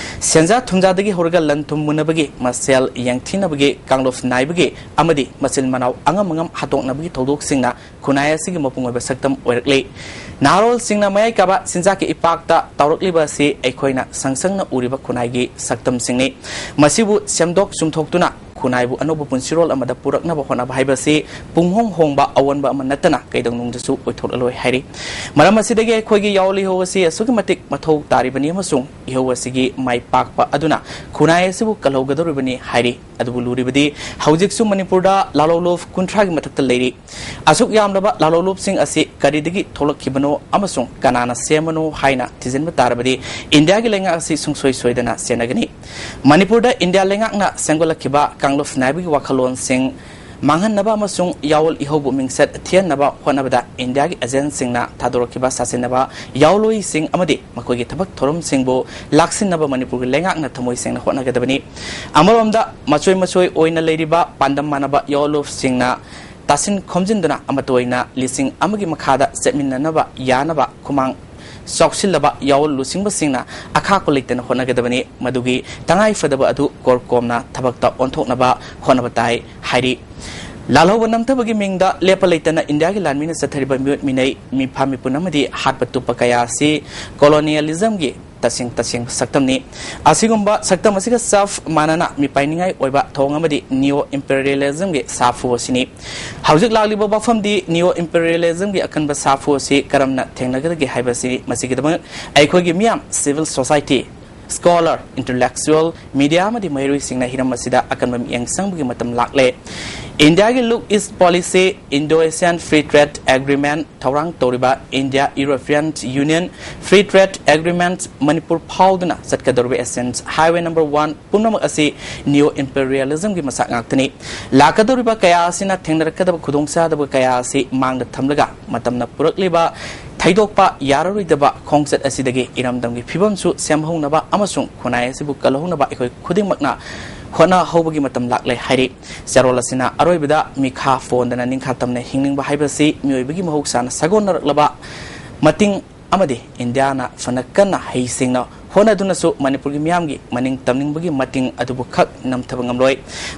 ꯁꯦꯟꯖꯥ ꯊꯨꯝꯖꯥꯗꯒꯤ ꯍꯧꯔꯒ ꯂꯟ ꯊꯨꯝ ꯃꯨꯟꯅꯕꯒꯤ, ꯃꯁꯦꯜ ꯌꯦꯡꯊꯤꯅꯕꯒꯤ, ꯀꯥꯡꯂꯨꯞ ꯅꯥꯏꯕꯒꯤ ꯑꯃꯗꯤ ꯃꯆꯤꯟ ꯃꯅꯥꯎ ꯑꯉꯝ ꯑꯉꯝ ꯍꯥꯠꯇꯣꯛꯅꯕꯒꯤ ꯊꯧꯗꯣꯛꯁꯤꯡꯅ ꯈꯨꯟꯅꯥꯏ ꯑꯁꯤꯒꯤ ꯃꯄꯨꯡ ꯑꯣꯏꯕ ꯁꯛꯇꯝ ꯑꯣꯏꯔꯛꯂꯤ꯫ ꯅꯍꯥꯔꯣꯜꯁꯤꯡꯅ ꯃꯌꯥꯏ ꯀꯥꯕ ꯆꯤꯟꯖꯥꯛꯀꯤ ꯏꯄꯥꯛꯇ ꯇꯥꯎꯔꯛꯂꯤꯕ ꯑꯁꯤ ꯑꯩꯈꯣꯏꯅ ꯁꯪ ꯁꯪꯅ ꯎꯔꯤꯕ ꯈꯨꯟꯅꯥꯏꯒꯤ ꯁꯛꯇꯝꯁꯤꯡꯅꯤ꯫ ꯃꯁꯤꯕꯨ ꯁꯦꯝꯗꯣꯛ ꯆꯨꯝꯊꯣꯛꯇꯨꯅ ꯈꯨꯟꯅꯥꯏꯕꯨ ꯑꯅꯧꯕ ꯄꯨꯟꯁꯤꯔꯣꯜ ꯑꯃꯗ ꯄꯨꯔꯛꯅꯕ ꯍꯣꯠꯅꯕ ꯍꯥꯏꯕꯁꯤ ꯄꯨꯡꯍꯣꯡ ꯍꯣꯡꯕ ꯑꯑꯣꯟꯕ ꯑꯃ ꯅꯠꯇꯅ ꯀꯩꯗꯧꯅꯨꯡꯗꯁꯨ ꯑꯣꯏꯊꯣꯛꯂꯂꯣꯏ ꯍꯥꯏꯔꯤ꯫ ꯃꯔꯝ ꯑꯁꯤꯗꯒꯤ ꯑꯩꯈꯣꯏꯒꯤ ꯌꯥꯑꯣꯜ ꯏꯍꯧ ꯑꯁꯤ ꯑꯁꯨꯛꯀꯤ ꯃꯇꯤꯛ ꯃꯊꯧ ꯇꯥꯔꯤꯕꯅꯤ ꯑꯃꯁꯨꯡ ꯏꯍꯧ ꯑꯁꯤꯒꯤ ꯃꯥꯏ ꯄꯥꯛꯄ ꯑꯗꯨꯅ ꯈꯨꯟꯅꯥꯏ ꯑꯁꯤꯕꯨ ꯀꯜꯍꯧꯒꯗꯧꯔꯤꯕꯅꯤ ꯍꯥꯏꯔꯤ꯫ ꯑꯗꯨꯕꯨ ꯂꯨꯔꯤꯕꯗꯤ ꯍꯧꯖꯤꯛꯁꯨ ꯃꯅꯤꯄꯨꯔꯗ ꯂꯥꯂꯣꯂꯨꯞ ꯀꯨꯟꯊ꯭ꯔꯥꯒꯤ ꯃꯊꯛꯇ ꯂꯩꯔꯤ꯫ ꯑꯁꯨꯛ ꯌꯥꯝꯂꯕ ꯂꯥꯂꯣꯂꯨꯞꯁꯤꯡ ꯑꯁꯤ ꯀꯔꯤꯗꯒꯤ ꯊꯣꯛꯂꯛꯈꯤꯕꯅꯣ ꯑꯃꯁꯨꯡ ꯀꯅꯥꯅ ꯁꯦꯝꯕꯅꯣ ꯍꯥꯏꯅ ꯊꯤꯖꯤꯟꯕ ꯇꯥꯔꯕꯗꯤ ꯏꯟꯗꯤꯌꯥꯒꯤ ꯂꯩꯉꯥꯛ ꯑꯁꯤ ꯁꯨꯡꯁꯣꯏ ꯁꯣꯏꯗꯅ ꯆꯦꯟꯅꯒꯅꯤ꯫ ꯃꯅꯤꯄꯨꯔꯗ ꯏꯟꯗꯤꯌꯥ ꯂꯩꯉꯥꯛꯅ ꯁꯦꯝꯒꯠꯂꯛꯈꯤꯕ ꯀꯥꯡꯂꯨꯞ ꯅꯥꯏꯕꯒꯤ ꯋꯥꯈꯜꯂꯣꯟꯁꯤꯡ ꯃꯥꯡꯍꯟꯅꯕ ꯑꯃꯁꯨꯡ ꯌꯥꯑꯣꯜ ꯏꯍꯧꯕꯨ ꯃꯤꯡꯆꯠ ꯊꯤꯍꯟꯅꯕ ꯍꯣꯠꯅꯕꯗ ꯏꯟꯗꯤꯌꯥꯒꯤ ꯑꯦꯖꯦꯟꯁꯤꯡꯅ ꯊꯥꯗꯣꯔꯛꯈꯤꯕ ꯁꯥꯁꯤꯟꯅꯕ ꯌꯥꯑꯣꯜꯂꯣꯏꯁꯤꯡ ꯑꯃꯗꯤ ꯃꯈꯣꯏꯒꯤ ꯊꯕꯛ ꯊꯧꯔꯝꯁꯤꯡꯕꯨ ꯂꯥꯛꯁꯤꯟꯅꯕ ꯃꯅꯤꯄꯨꯔꯒꯤ ꯂꯩꯉꯥꯛꯅ ꯊꯃꯣꯏ ꯁꯦꯡꯅ ꯍꯣꯠꯅꯒꯗꯕꯅꯤ꯫ ꯑꯃꯔꯣꯝꯗ ꯃꯆꯣꯏ ꯃꯆꯣꯏ ꯑꯣꯏꯅ ꯂꯩꯔꯤꯕ ꯄꯥꯟꯗꯝ ꯃꯥꯟꯅꯕ ꯌꯥꯑꯣꯜꯂꯣꯏꯁꯤꯡꯅ ꯇꯥꯁꯤꯟ ꯈꯣꯝꯖꯤꯟꯗꯨꯅ ꯑꯃꯠꯇ ꯑꯣꯏꯅ ꯂꯤꯁꯤꯡ ꯑꯃꯒꯤ ꯃꯈꯥꯗ ꯆꯠꯃꯤꯟꯅꯅꯕ ꯌꯥꯅꯕ ꯈꯨꯃꯥꯡ ꯆꯥꯎꯁꯤꯜꯂꯕ ꯌꯥꯑꯣꯜ ꯂꯨꯆꯤꯡꯕꯁꯤꯡꯅ ꯑꯈꯥꯛꯄ ꯂꯩꯇꯅ ꯍꯣꯠꯅꯒꯗꯕꯅꯤ꯫ ꯃꯗꯨꯒꯤ ꯇꯉꯥꯏ ꯐꯗꯕ ꯑꯗꯨ ꯀꯣꯔꯀꯣꯝꯅ ꯊꯕꯛꯇ ꯑꯣꯟꯊꯣꯛꯅꯕ ꯍꯣꯠꯅꯕ ꯇꯥꯏ ꯍꯥꯏꯔꯤ꯫ ꯂꯥꯜꯍꯧꯕ ꯅꯝꯊꯕꯒꯤ ꯃꯤꯡꯗ ꯂꯦꯞꯄ ꯂꯩꯇꯅ ꯏꯟꯗꯤꯌꯥꯒꯤ ꯂꯥꯟꯃꯤꯅ ꯆꯠꯊꯔꯤꯕ ꯃꯤꯑꯣꯠ ꯃꯤꯅꯩ, ꯃꯤꯐꯥ ꯃꯤꯄꯨꯟ ꯑꯃꯗꯤ ꯍꯥꯠꯄ ꯇꯨꯞꯄ ꯀꯌꯥ ꯑꯁꯤ ꯀꯣꯂꯣꯅꯤꯌꯦꯂꯤꯖꯝꯒꯤ ꯇꯁꯦꯡ ꯇꯁꯦꯡꯕ ꯁꯛꯇꯝꯅꯤ꯫ ꯑꯁꯤꯒꯨꯝꯕ ꯁꯛꯇꯝ ꯑꯁꯤꯒ ꯆꯞ ꯃꯥꯟꯅꯅ ꯃꯤꯄꯥꯏꯅꯤꯡꯉꯥꯏ ꯑꯣꯏꯕ ꯊꯧꯑꯣꯡ ꯑꯃꯗꯤ ꯅꯤꯑꯣ ꯏꯝꯄꯦꯔꯤꯌꯦꯂꯤꯖꯝꯒꯤ ꯁꯥꯐꯨ ꯑꯁꯤꯅꯤ꯫ ꯍꯧꯖꯤꯛ ꯂꯥꯛꯂꯤꯕ ꯋꯥꯐꯝꯗꯤ ꯅꯤꯑꯣ ꯏꯝꯄꯦꯔꯤꯌꯦꯂꯤꯖꯝꯒꯤ ꯑꯀꯟꯕ ꯁꯥꯐꯨ ꯑꯁꯤ ꯀꯔꯝꯅ ꯊꯦꯡꯅꯒꯗꯒꯦ ꯍꯥꯏꯕꯁꯤꯅꯤ꯫ ꯃꯁꯤꯒꯤꯗꯃꯛ ꯑꯩꯈꯣꯏꯒꯤ ꯃꯤꯌꯥꯝ, civil society, scholar, intellectual, media ꯑꯃꯗꯤ ꯃꯍꯩꯔꯣꯏꯁꯤꯡꯅ ꯍꯤꯔꯝ ꯑꯁꯤꯗ ꯑꯀꯟꯕ ꯃꯤꯠꯌꯦꯡ ꯆꯪꯕꯒꯤ ꯃꯇꯝ ꯂꯥꯛꯂꯦ꯫ ꯏꯟꯗꯤꯌꯥꯒꯤ Look East Policy, Indo-Asian Free Trade Agreement, ꯊꯧꯔꯥꯡ ꯇꯧꯔꯤꯕ India European Union Free Trade Agreement Manipur ꯐꯥꯎꯗꯨꯅ ꯆꯠꯀꯗꯧꯔꯤꯕ Asian Highway number one ꯄꯨꯝꯅꯃꯛ ꯑꯁꯤ neo imperialismꯒꯤ ꯃꯁꯛ ꯉꯥꯛꯇꯅꯤ꯫ ꯂꯥꯛꯀꯗꯧꯔꯤꯕ ꯀꯌꯥ ꯑꯁꯤꯅ ꯊꯦꯡꯅꯔꯛꯀꯗꯕ ꯈꯨꯗꯣꯡꯆꯥꯗꯕ ꯀꯌꯥ ꯑꯁꯤ ꯃꯥꯡꯗ ꯊꯝꯂꯒ ꯃꯇꯝꯅ ꯄꯨꯔꯛꯂꯤꯕ ꯊꯩꯗꯣꯛꯄ ꯌꯥꯔꯔꯣꯏꯗꯕ ꯈꯣꯡꯆꯠ ꯑꯁꯤꯗꯒꯤ ꯏꯔꯝꯗꯝꯒꯤ ꯐꯤꯕꯝꯁꯨ ꯁꯦꯝꯍꯧꯅꯕ ꯑꯃꯁꯨꯡ ꯈꯨꯟꯅꯥꯏ ꯑꯁꯤꯕꯨ ꯀꯜꯍꯧꯅꯕ ꯑꯩꯈꯣꯏ ꯈꯨꯗꯤꯡꯃꯛꯅ ꯍꯣꯠꯅꯍꯧꯕꯒꯤ ꯃꯇꯝ ꯂꯥꯛꯂꯦ ꯍꯥꯏꯔꯤ꯫ ꯆꯦꯔꯣꯜ ꯑꯁꯤꯅ ꯑꯔꯣꯏꯕꯗ ꯃꯤꯈꯥ ꯐꯣꯟꯗꯅ ꯅꯤꯡꯈꯥ ꯇꯝꯅ ꯍꯤꯡꯅꯤꯡꯕ ꯍꯥꯏꯕꯁꯤ ꯃꯤꯑꯣꯏꯕꯒꯤ ꯃꯍꯧꯁꯥꯅ ꯁꯥꯒꯣꯟꯅꯔꯛꯂꯕ ꯃꯇꯤꯡ ꯑꯃꯗꯤ ꯏꯟꯗꯤꯌꯥꯅ ꯐꯅ ꯀꯟꯅ ꯍꯩꯁꯤꯡꯅ ꯍꯣꯠꯅꯗꯨꯅꯁꯨ ꯃꯅꯤꯄꯨꯔꯒꯤ ꯃꯤꯌꯥꯝꯒꯤ ꯃꯅꯤꯡ ꯇꯝꯅꯤꯡꯕꯒꯤ ꯃꯇꯤꯡ ꯑꯗꯨꯕꯨ ꯈꯛ ꯅꯝꯊꯕ ꯉꯝꯂꯣꯏ꯫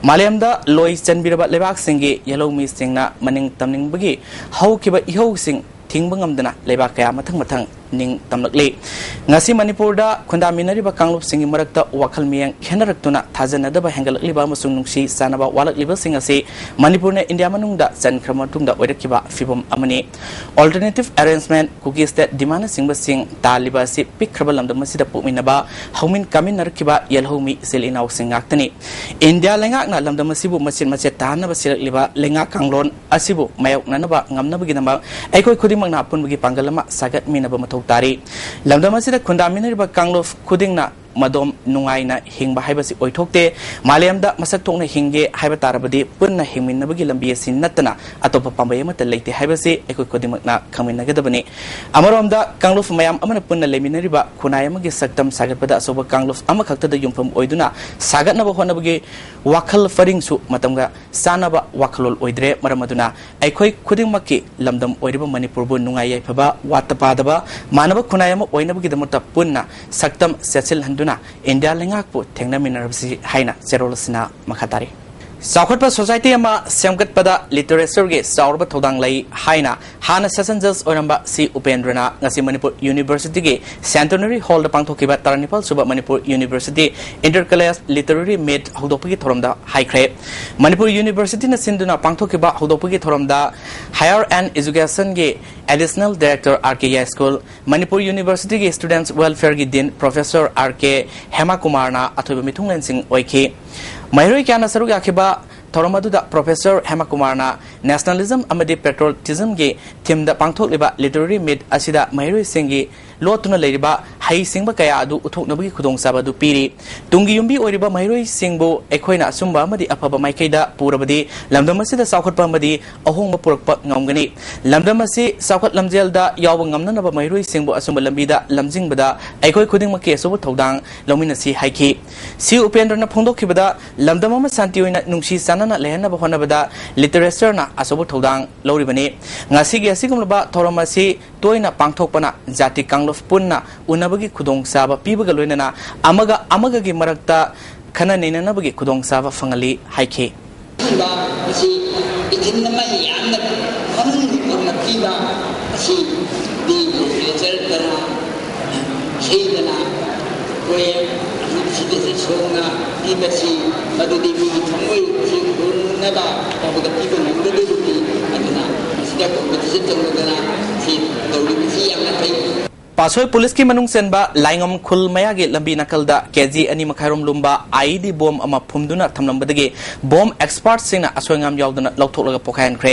ꯃꯥꯂꯦꯝꯗ ꯂꯣꯏ ꯆꯟꯕꯤꯔꯕ ꯂꯩꯕꯥꯛꯁꯤꯡꯒꯤ ꯌꯦꯜꯍꯧꯃꯤꯁꯤꯡꯅ ꯃꯅꯤꯡ ꯇꯝꯅꯤꯡꯕꯒꯤ ꯍꯧꯈꯤꯕ ꯏꯍꯧꯁꯤꯡ ꯊꯤꯡꯕ ꯉꯝꯗꯅ ꯂꯩꯕꯥꯛ ꯀꯌꯥ ꯃꯊꯪ ꯃꯊꯪ ꯅꯤꯡ ꯇꯝꯂꯛꯂꯤ꯫ ꯉꯁꯤ ꯃꯅꯤꯄꯨꯔꯗ ꯈꯨꯟꯗꯥꯃꯤꯟꯅꯔꯤꯕ ꯀꯥꯡꯂꯨꯞꯁꯤꯡꯒꯤ ꯃꯔꯛꯇ ꯋꯥꯈꯜ ꯃꯤꯌꯥꯡ ꯈꯦꯠꯅꯔꯛꯇꯨꯅ ꯊꯥꯖꯅꯗꯕ ꯍꯦꯟꯒꯠꯂꯛꯂꯤꯕ ꯑꯃꯁꯨꯡ ꯅꯨꯡꯁꯤ ꯆꯥꯟꯅꯕ ꯋꯥꯠꯂꯛꯂꯤꯕꯁꯤꯡ ꯑꯁꯤ ꯃꯅꯤꯄꯨꯔꯅ ꯏꯟꯗꯤꯌꯥ ꯃꯅꯨꯡꯗ ꯆꯟꯈ꯭ꯔꯕ ꯃꯇꯨꯡꯗ ꯑꯣꯏꯔꯛꯈꯤꯕ ꯐꯤꯚꯝ ꯑꯃꯅꯤ꯫ Alternative arrangement, Kuki state demandꯅꯆꯤꯡꯕꯁꯤꯡ ꯇꯥꯜꯂꯤꯕ ꯑꯁꯤ ꯄꯤꯛꯈ꯭ꯔꯕ ꯂꯝꯗꯝ ꯑꯁꯤꯗ ꯄꯣꯛꯃꯤꯟꯅꯕ ꯍꯧꯃꯤꯟ ꯀꯥꯃꯤꯟꯅꯔꯛꯈꯤꯕ ꯌꯦꯜꯍꯧꯃꯤ ꯏꯆꯤꯜ ꯏꯅꯥꯎꯁꯤꯡ ꯉꯥꯛꯇꯅꯤ꯫ ꯏꯟꯗꯤꯌꯥ ꯂꯩꯉꯥꯛꯅ ꯂꯝꯗꯝ ꯑꯁꯤꯕꯨ ꯃꯆꯦꯠ ꯃꯆꯦꯠ ꯇꯥꯍꯟꯅꯕ ꯁꯤꯜꯂꯛꯂꯤꯕ ꯂꯩꯉꯥꯛ ꯀꯥꯡꯂꯣꯟ ꯑꯁꯤꯕꯨ ꯃꯥꯌꯣꯛꯅꯅꯕ ꯉꯝꯅꯕꯒꯤꯗꯃꯛ ꯑꯩꯈꯣꯏ ꯈꯨꯗꯤꯡꯃꯛꯅ ꯑꯄꯨꯟꯕꯒꯤ ꯄꯥꯡꯒꯜ ꯑꯃ ꯁꯥꯒꯠꯃꯤꯟꯅꯕ ꯃꯊꯧ ꯇꯥꯔꯤ꯫ ꯂꯝꯗꯝ ꯑꯁꯤꯗ ꯈꯨꯟꯗꯥꯃꯤꯟꯅꯔꯤꯕ ꯀꯥꯡꯂꯨꯞ ꯈꯨꯗꯤꯡꯅ ꯃꯗꯣꯝ ꯅꯨꯡꯉꯥꯏꯅ ꯍꯤꯡꯕ ꯍꯥꯏꯕꯁꯤ ꯑꯣꯏꯊꯣꯛꯇꯦ꯫ ꯃꯥꯂꯦꯝꯗ ꯃꯁꯛ ꯊꯣꯛꯅ ꯍꯤꯡꯒꯦ ꯍꯥꯏꯕ ꯇꯥꯔꯕꯗꯤ ꯄꯨꯟꯅ ꯍꯤꯡꯃꯤꯟꯅꯕꯒꯤ ꯂꯝꯕꯤ ꯑꯁꯤ ꯅꯠꯇꯅ ꯑꯇꯣꯞꯄ ꯄꯥꯝꯕꯩ ꯑꯃꯠꯇ ꯂꯩꯇꯦ ꯍꯥꯏꯕꯁꯤ ꯑꯩꯈꯣꯏ ꯈꯨꯗꯤꯡꯃꯛꯅ ꯈꯪꯃꯤꯟꯅꯒꯗꯕꯅꯤ꯫ ꯑꯃꯔꯣꯝꯗ ꯀꯥꯡꯂꯨꯞ ꯃꯌꯥꯝ ꯑꯃꯅ ꯄꯨꯟꯅ ꯂꯩꯃꯤꯟꯅꯔꯤꯕ ꯈꯨꯟꯅꯥꯏ ꯑꯃꯒꯤ ꯁꯛꯇꯝ ꯁꯥꯒꯠꯄꯗ ꯑꯆꯧꯕ ꯀꯥꯡꯂꯨꯞ ꯑꯃꯈꯛꯇꯗ ꯌꯨꯝꯐꯝ ꯑꯣꯏꯗꯨꯅ ꯁꯥꯒꯠꯅꯕ ꯍꯣꯠꯅꯕꯒꯤ ꯋꯥꯈꯜ ꯄꯔꯤꯡꯁꯨ ꯃꯇꯝꯒ ꯆꯥꯟꯅꯕ ꯋꯥꯈꯜꯂꯣꯟ ꯑꯣꯏꯗ꯭ꯔꯦ꯫ ꯃꯔꯝ ꯑꯗꯨꯅ ꯑꯩꯈꯣꯏ ꯈꯨꯗꯤꯡꯃꯛꯀꯤ ꯂꯝꯗꯝ ꯑꯣꯏꯔꯤꯕ ꯃꯅꯤꯄꯨꯔꯕꯨ ꯅꯨꯡꯉꯥꯏ ꯌꯥꯏꯐꯕ, ꯋꯥꯠꯇ ꯄꯥꯗꯕ, ꯃꯥꯟꯅꯕ ꯈꯨꯟꯅꯥꯏ ꯑꯃ ꯑꯣꯏꯅꯕꯒꯤꯗꯃꯛꯇ ꯄꯨꯟꯅ ꯁꯛꯇꯝ ꯆꯦꯠꯁꯤꯜꯍꯟꯗꯨꯅ ꯏꯟꯗꯤꯌꯥ ꯂꯩꯉꯥꯛꯄꯨ ꯊꯦꯡꯅꯃꯤꯟꯅꯔꯕꯁꯤ ꯍꯥꯏꯅ ꯆꯦꯔꯣꯜ ꯑꯁꯤꯅ ꯃꯈꯥ ꯇꯥꯔꯤ꯫ ꯆꯥꯎꯈꯠꯄ ꯁꯣꯁꯥꯏꯇꯤ ꯑꯃ ꯁꯦꯝꯒꯠꯄꯗ ꯂꯤꯇꯔꯦꯆꯔꯒꯤ ꯆꯥꯎꯔꯕ ꯊꯧꯗꯥꯡ ꯂꯩ ꯍꯥꯏꯅ ꯍꯥꯟꯅ ꯁꯦꯁꯟ ꯖꯖ ꯑꯣꯏꯔꯝꯕ ꯁꯤ ꯎꯄꯦꯟꯗ꯭ꯔꯅ ꯉꯁꯤ ꯃꯅꯤꯄꯨꯔ ꯌꯨꯅꯤꯚꯔꯁꯤꯇꯤꯒꯤ ꯁꯦꯟꯇꯅꯔꯤ ꯍꯣꯜꯗ ꯄꯥꯡꯊꯣꯛꯈꯤꯕ ꯇꯔꯥꯅꯤꯄꯥꯜ ꯁꯨꯕ Manipur university inter college literary meet ꯍꯧꯗꯣꯛꯄꯒꯤ ꯊꯧꯔꯝꯗ ꯍꯥꯏꯈ꯭ꯔꯦ꯫ ꯃꯅꯤꯄꯨꯔ ꯌꯨꯅꯤꯚꯔꯁꯤꯇꯤꯅ ꯁꯤꯟꯗꯨꯅ ꯄꯥꯡꯊꯣꯛꯈꯤꯕ ꯍꯧꯗꯣꯛꯄꯒꯤ ꯊꯧꯔꯝꯗ ꯍꯥꯌꯔ ꯑꯦꯟ ꯑꯦꯖꯨꯀꯦꯁꯟꯒꯤ additional director R K Yaiskul, Manipur ꯌꯨꯅꯤꯚꯔꯁꯤꯇꯤꯒꯤ ꯁ꯭ꯇꯨꯗꯦꯟꯠꯁ ꯋꯦꯜꯐꯤꯌꯔꯒꯤ ꯗꯤꯟ ꯄ꯭ꯔꯣꯐꯦꯁꯔ ꯑꯥꯔ ꯀꯦ ꯍꯦꯃꯥꯀꯨꯃꯥꯔꯅ ꯑꯊꯣꯏꯕ ꯃꯤꯊꯨꯡꯂꯦꯟꯁꯤꯡ ꯑꯣꯏꯈꯤ꯫ ꯃꯍꯩꯔꯣꯏ ꯀꯌꯥꯅ ꯁꯔꯨꯛ ꯌꯥꯈꯤꯕ ꯊꯧꯔꯝ ꯑꯗꯨꯗ ꯄ꯭ꯔꯣꯐꯦꯁꯔ ꯍꯦꯃꯥꯀꯨꯃꯥꯔꯅ ꯅꯦꯁꯅꯦꯂꯤꯖꯝ ꯑꯃꯗꯤ ꯄꯦꯇ꯭ꯔꯣꯇꯤꯖꯝꯒꯤ ꯊꯤꯝꯗ ꯄꯥꯡꯊꯣꯛꯂꯤꯕ ꯂꯤꯇꯔꯦꯔꯤ ꯃꯤꯠ ꯑꯁꯤꯗ ꯃꯍꯩꯔꯣꯏꯁꯤꯡꯒꯤ ꯂꯣꯠꯇꯨꯅ ꯂꯩꯔꯤꯕ ꯍꯩꯁꯤꯡꯕ ꯀꯌꯥ ꯑꯗꯨ ꯎꯠꯊꯣꯛꯅꯕꯒꯤ ꯈꯨꯗꯣꯡꯆꯥꯕ ꯑꯗꯨ ꯄꯤꯔꯤ꯫ ꯇꯨꯡꯒꯤ ꯌꯨꯝꯕꯤ ꯑꯣꯏꯔꯤꯕ ꯃꯍꯩꯔꯣꯏꯁꯤꯡꯕꯨ ꯑꯩꯈꯣꯏꯅ ꯑꯆꯨꯝꯕ ꯑꯃꯗꯤ ꯑꯐꯕ ꯃꯥꯏꯀꯩꯗ ꯄꯨꯔꯕꯗꯤ ꯂꯝꯗꯝ ꯑꯁꯤꯗ ꯆꯥꯎꯈꯠꯄ ꯑꯃꯗꯤ ꯑꯍꯣꯡꯕ ꯄꯨꯔꯛꯄ ꯉꯝꯒꯅꯤ꯫ ꯂꯝꯗꯝ ꯑꯁꯤ ꯆꯥꯎꯈꯠ ꯂꯝꯖꯦꯜꯗ ꯌꯥꯎꯕ ꯉꯝꯅꯅꯕ ꯃꯍꯩꯔꯣꯏꯁꯤꯡꯕꯨ ꯑꯆꯨꯝꯕ ꯂꯝꯕꯤꯗ ꯂꯝꯖꯤꯡꯕꯗ ꯑꯩꯈꯣꯏ ꯈꯨꯗꯤꯡꯃꯛꯀꯤ ꯑꯆꯧꯕ ꯊꯧꯗꯥꯡ ꯂꯧꯃꯤꯟꯅꯁꯤ ꯍꯥꯏꯈꯤ꯫ ꯁꯤ ꯎꯄꯦꯟꯗ꯭ꯔꯅ ꯐꯣꯡꯗꯣꯛꯈꯤꯕꯗ, ꯂꯝꯗꯝ ꯑꯃ ꯁꯥꯟꯇꯤ ꯑꯣꯏꯅ ꯅꯨꯡꯁꯤ ꯆꯥꯟꯅꯅ ꯂꯩꯍꯟꯅꯕ ꯍꯣꯠꯅꯕꯗ ꯂꯤꯇꯔꯦꯆꯔꯅ ꯑꯆꯧꯕ ꯊꯧꯗꯥꯡ ꯂꯧꯔꯤꯕꯅꯤ꯫ ꯉꯁꯤꯒꯤ ꯑꯁꯤꯒꯨꯝꯂꯕ ꯊꯧꯔꯝ ꯑꯁꯤ ꯇꯣꯏꯅ ꯄꯥꯡꯊꯣꯛꯄꯅ ꯖꯥꯇꯤ ꯀꯥꯡꯂꯨꯞ ꯄꯨꯟꯅ ꯎꯅꯕꯒꯤ ꯈꯨꯗꯣꯡꯆꯥꯕ ꯄꯤꯕꯒ ꯂꯣꯏꯅꯅ ꯑꯃꯒ ꯑꯃꯒꯒꯤ ꯃꯔꯛꯇ ꯈꯟꯅ ꯅꯩꯅꯅꯕꯒꯤ ꯈꯨꯗꯣꯡꯆꯥꯕ ꯐꯪꯍꯜꯂꯤ ꯍꯥꯏꯈꯤ꯫ ꯃꯁꯤ ꯏꯊꯤꯟ ꯑꯃ ꯌꯥꯝꯅ ꯃꯃꯤꯡ ꯊꯣꯟꯅ ꯄꯤꯕ ꯑꯁꯤ ꯗꯤ ꯂꯤꯇꯔꯦꯆꯔ ꯂꯩꯗꯅ ꯑꯩꯈꯣꯏ ꯍꯧꯖꯤꯛ ꯁꯤꯗꯁꯨ ꯁꯣꯝꯅ ꯄꯤꯕꯁꯤ ꯃꯗꯨꯗꯤ ꯃꯤꯒꯤ ꯊꯃꯣꯏꯁꯤ ꯍꯨꯟꯅꯕ ꯇꯧꯕꯗ ꯄꯤꯕ ꯉꯝꯒꯗꯧꯕꯅꯤ꯫ ꯑꯗꯨꯅ ꯃꯁꯤꯗ ꯀꯣꯝꯄꯤꯇꯤꯁꯟ ꯇꯧꯅꯗꯅ ꯁꯤ ꯇꯧꯔꯤꯕꯁꯤ ꯌꯥꯝꯅ ꯐꯩ꯫ ꯄꯥꯁꯣꯏ ꯄꯨꯂꯤꯁꯀꯤ ꯃꯅꯨꯡ ꯆꯟꯕ ꯂꯥꯏꯉꯝ ꯈꯨꯜ ꯃꯌꯥꯒꯤ ꯂꯝꯕꯤ ꯅꯥꯀꯜꯗ ꯀꯦ ꯖꯤ ꯑꯅꯤ ꯃꯈꯥꯏꯔꯣꯝ ꯂꯨꯝꯕ ꯑꯥꯏ ꯏ ꯗꯤ ꯕꯣꯝ ꯑꯃ ꯐꯨꯝꯗꯨꯅ ꯊꯝꯂꯝꯕꯗꯒꯤ ꯕꯣꯝ ꯑꯦꯛꯁꯄꯥꯔꯠꯁꯤꯡꯅ ꯑꯁꯣꯏ ꯑꯉꯥꯝ ꯌꯥꯎꯗꯅ ꯂꯧꯊꯣꯛꯂꯒ ꯄꯣꯈꯥꯏꯍꯟꯈ꯭ꯔꯦ꯫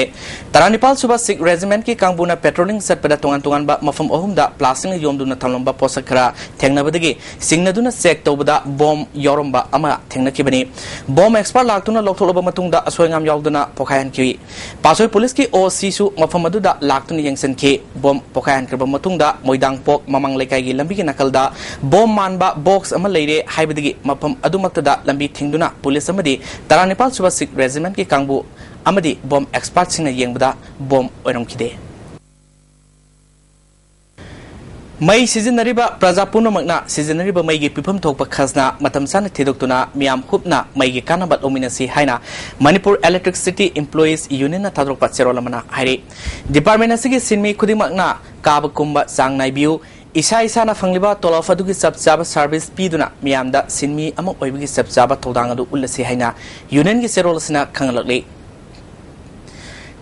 ꯇꯔꯥꯅꯤꯄꯥꯜ ꯁꯨꯕ ꯁꯤꯈ ꯔꯦꯖꯤꯃꯦꯟꯠꯀꯤ ꯀꯥꯡꯕꯨꯅ ꯄꯦꯇ꯭ꯔꯣꯂꯤꯡ ꯆꯠꯄꯗ ꯇꯣꯉꯥꯟ ꯇꯣꯉꯥꯟꯕ ꯃꯐꯝ ꯑꯍꯨꯝꯗ ꯄ꯭ꯂꯥꯁꯇꯤꯛꯅ ꯌꯣꯝꯗꯨꯅ ꯊꯝꯂꯝꯕ ꯄꯣꯠꯁꯛ ꯈꯔ ꯊꯦꯡꯅꯕꯗꯒꯤ ꯆꯤꯡꯅꯗꯨꯅ ꯆꯦꯛ ꯇꯧꯕꯗ ꯕꯣꯝ ꯌꯥꯎꯔꯝꯕ ꯑꯃ ꯊꯦꯡꯅꯈꯤꯕꯅꯤ꯫ ꯕꯣꯝ ꯑꯦꯛꯁꯄꯥꯔꯠ ꯂꯥꯛꯇꯨꯅ ꯂꯧꯊꯣꯛꯂꯕ ꯃꯇꯨꯡꯗ ꯑꯁꯣꯏ ꯑꯉꯥꯝ ꯌꯥꯎꯗꯅ ꯄꯣꯈꯥꯏꯍꯟꯈꯤ꯫ ꯄꯥꯁꯣꯏ ꯄꯨꯂꯤꯁꯀꯤ ꯑꯣ ꯁꯤꯁꯨ ꯃꯐꯝ ꯑꯗꯨꯗ ꯂꯥꯛꯇꯨꯅ ꯌꯦꯡꯁꯤꯟꯈꯤ꯫ ꯕꯣꯝ ꯄꯣꯈꯥꯏꯍꯟꯈ꯭ꯔꯕ ꯃꯇꯨꯡꯗ ꯃꯣꯏꯗꯥꯡꯄꯣꯛ ꯃꯃꯥꯡ ꯂꯩꯀꯥꯏꯒꯤ ꯂꯝꯕꯤꯒꯤ ꯅꯥꯀꯜꯗ ꯕꯣꯝ ꯃꯥꯟꯕ ꯕꯣꯛꯁ ꯑꯃ ꯂꯩꯔꯦ ꯍꯥꯏꯕꯗꯒꯤ ꯃꯐꯝ ꯑꯗꯨꯃꯛꯇꯗ ꯂꯝꯕꯤ ꯊꯤꯡꯗꯨꯅ ꯄꯨꯂꯤꯁ ꯑꯃꯗꯤ ꯇꯔꯥꯅꯤꯄꯥꯜ ꯁꯨꯕ ꯁꯤꯈ ꯔꯦꯖꯤꯃꯦꯟꯠꯀꯤ ꯀꯥꯡꯕꯨ ꯑꯃꯗꯤ ꯕꯣꯝ ꯑꯦꯛꯁꯄꯥꯔꯠꯁꯤꯡꯅ ꯌꯦꯡꯕꯗ ꯕꯣꯝ ꯑꯣꯏꯔꯝꯈꯤꯗꯦ꯫ ꯃꯩ ꯁꯤꯖꯤꯟꯅꯔꯤꯕ ꯄ꯭ꯔꯖꯥ ꯄꯨꯝꯅꯃꯛꯅ ꯁꯤꯖꯤꯟꯅꯔꯤꯕ ꯃꯩꯒꯤ ꯄꯤꯐꯝ ꯊꯣꯛꯄ ꯈꯖꯅꯥ ꯃꯇꯝ ꯆꯥꯅ ꯊꯤꯗꯣꯛꯇꯨꯅ ꯃꯤꯌꯥꯝ ꯍꯨꯞꯅ ꯃꯩꯒꯤ ꯀꯥꯟꯅꯕ ꯂꯧꯃꯤꯟꯅꯁꯤ ꯍꯥꯏꯅ ꯃꯅꯤꯄꯨꯔ ꯏꯂꯦꯛꯇ꯭ꯔꯤꯁꯤꯇꯤ ꯏꯝꯄ꯭ꯂꯣꯌꯤꯁ ꯌꯨꯅꯤꯌꯟꯅ ꯊꯥꯗꯣꯔꯛꯄ ꯆꯦꯔꯣꯜ ꯑꯃꯅ ꯍꯥꯏꯔꯤ꯫ ꯗꯤꯄꯥꯔꯠꯃꯦꯟꯠ ꯑꯁꯤꯒꯤ ꯁꯤꯟꯃꯤ ꯈꯨꯗꯤꯡꯃꯛꯅ ꯀꯥꯕ ꯀꯨꯝꯕ ꯆꯥꯡ ꯅꯥꯏꯕꯤꯌꯨ, ꯏꯁꯥ ꯏꯁꯥꯅ ꯐꯪꯂꯤꯕ ꯇꯣꯂꯣꯞ ꯑꯗꯨꯒꯤ ꯆꯞ ꯆꯥꯕ ꯁꯔꯚꯤꯁ ꯄꯤꯗꯨꯅ ꯃꯤꯌꯥꯝꯗ ꯁꯤꯟꯃꯤ ꯑꯃ ꯑꯣꯏꯕꯒꯤ ꯆꯞ ꯆꯥꯕ ꯊꯧꯗꯥꯡ ꯑꯗꯨ ꯎꯠꯂꯁꯤ ꯍꯥꯏꯅ ꯌꯨꯅꯤꯌꯟꯒꯤ ꯆꯦꯔꯣꯜ ꯑꯁꯤꯅ ꯈꯪꯍꯜꯂꯛꯂꯤ꯫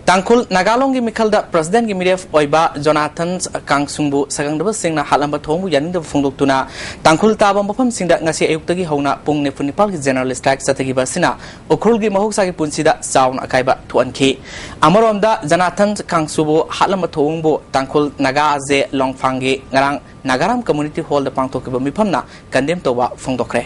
ꯇꯥꯡꯈꯨꯜ ꯅꯥꯒꯥꯂꯣꯡꯒꯤ ꯃꯤꯈꯜꯗ ꯄ꯭ꯔꯁꯤꯗꯦꯟꯒꯤ ꯃꯤꯔꯦꯞ ꯑꯣꯏꯕ ꯖꯣꯅꯥꯊꯟ ꯀꯥꯡꯁꯨꯡꯕꯨ ꯁꯥꯒꯪꯗꯕꯁꯤꯡꯅ ꯍꯥꯠꯂꯝꯕ ꯊꯧꯑꯣꯡꯕꯨ ꯌꯥꯅꯤꯡꯗꯕ ꯐꯣꯡꯗꯣꯛꯇꯨꯅ ꯇꯥꯡꯈꯨꯜ ꯇꯥꯕ ꯃꯐꯝꯁꯤꯡꯗ ꯉꯁꯤ ꯑꯌꯨꯛꯇꯒꯤ ꯍꯧꯅ ꯄꯨꯡ ꯅꯤꯐꯨ ꯅꯤꯄꯥꯜꯒꯤ ꯖꯦꯅꯔꯦꯜ ꯁ꯭ꯇ꯭ꯔꯥꯏꯛ ꯆꯠꯊꯈꯤꯕ ꯑꯁꯤꯅ ꯎꯈ꯭ꯔꯨꯜꯒꯤ ꯃꯍꯧꯁꯥꯒꯤ ꯄꯨꯟꯁꯤꯗ ꯆꯥꯎꯅ ꯑꯀꯥꯏꯕ ꯊꯣꯛꯍꯟꯈꯤ꯫ ꯑꯃꯔꯣꯝꯗ ꯖꯣꯅꯥꯊꯟ ꯀꯥꯡꯁꯨꯕꯨ ꯍꯥꯠꯂꯝꯕ ꯊꯧꯑꯣꯡꯕꯨ ꯇꯥꯡꯈꯨꯜ ꯅꯥꯒꯥ ꯖꯦ ꯂꯣꯡꯐꯥꯡꯒꯤ ꯉꯔꯥꯡ ꯅꯥꯒꯥꯔꯥꯝ ꯀꯝꯃ꯭ꯌꯨꯅꯤꯇꯤ ꯍꯣꯜꯗ ꯄꯥꯡꯊꯣꯛꯈꯤꯕ ꯃꯤꯐꯝꯅ ꯀꯟꯗꯦꯝ ꯇꯧꯕ ꯐꯣꯡꯗꯣꯛꯈ꯭ꯔꯦ꯫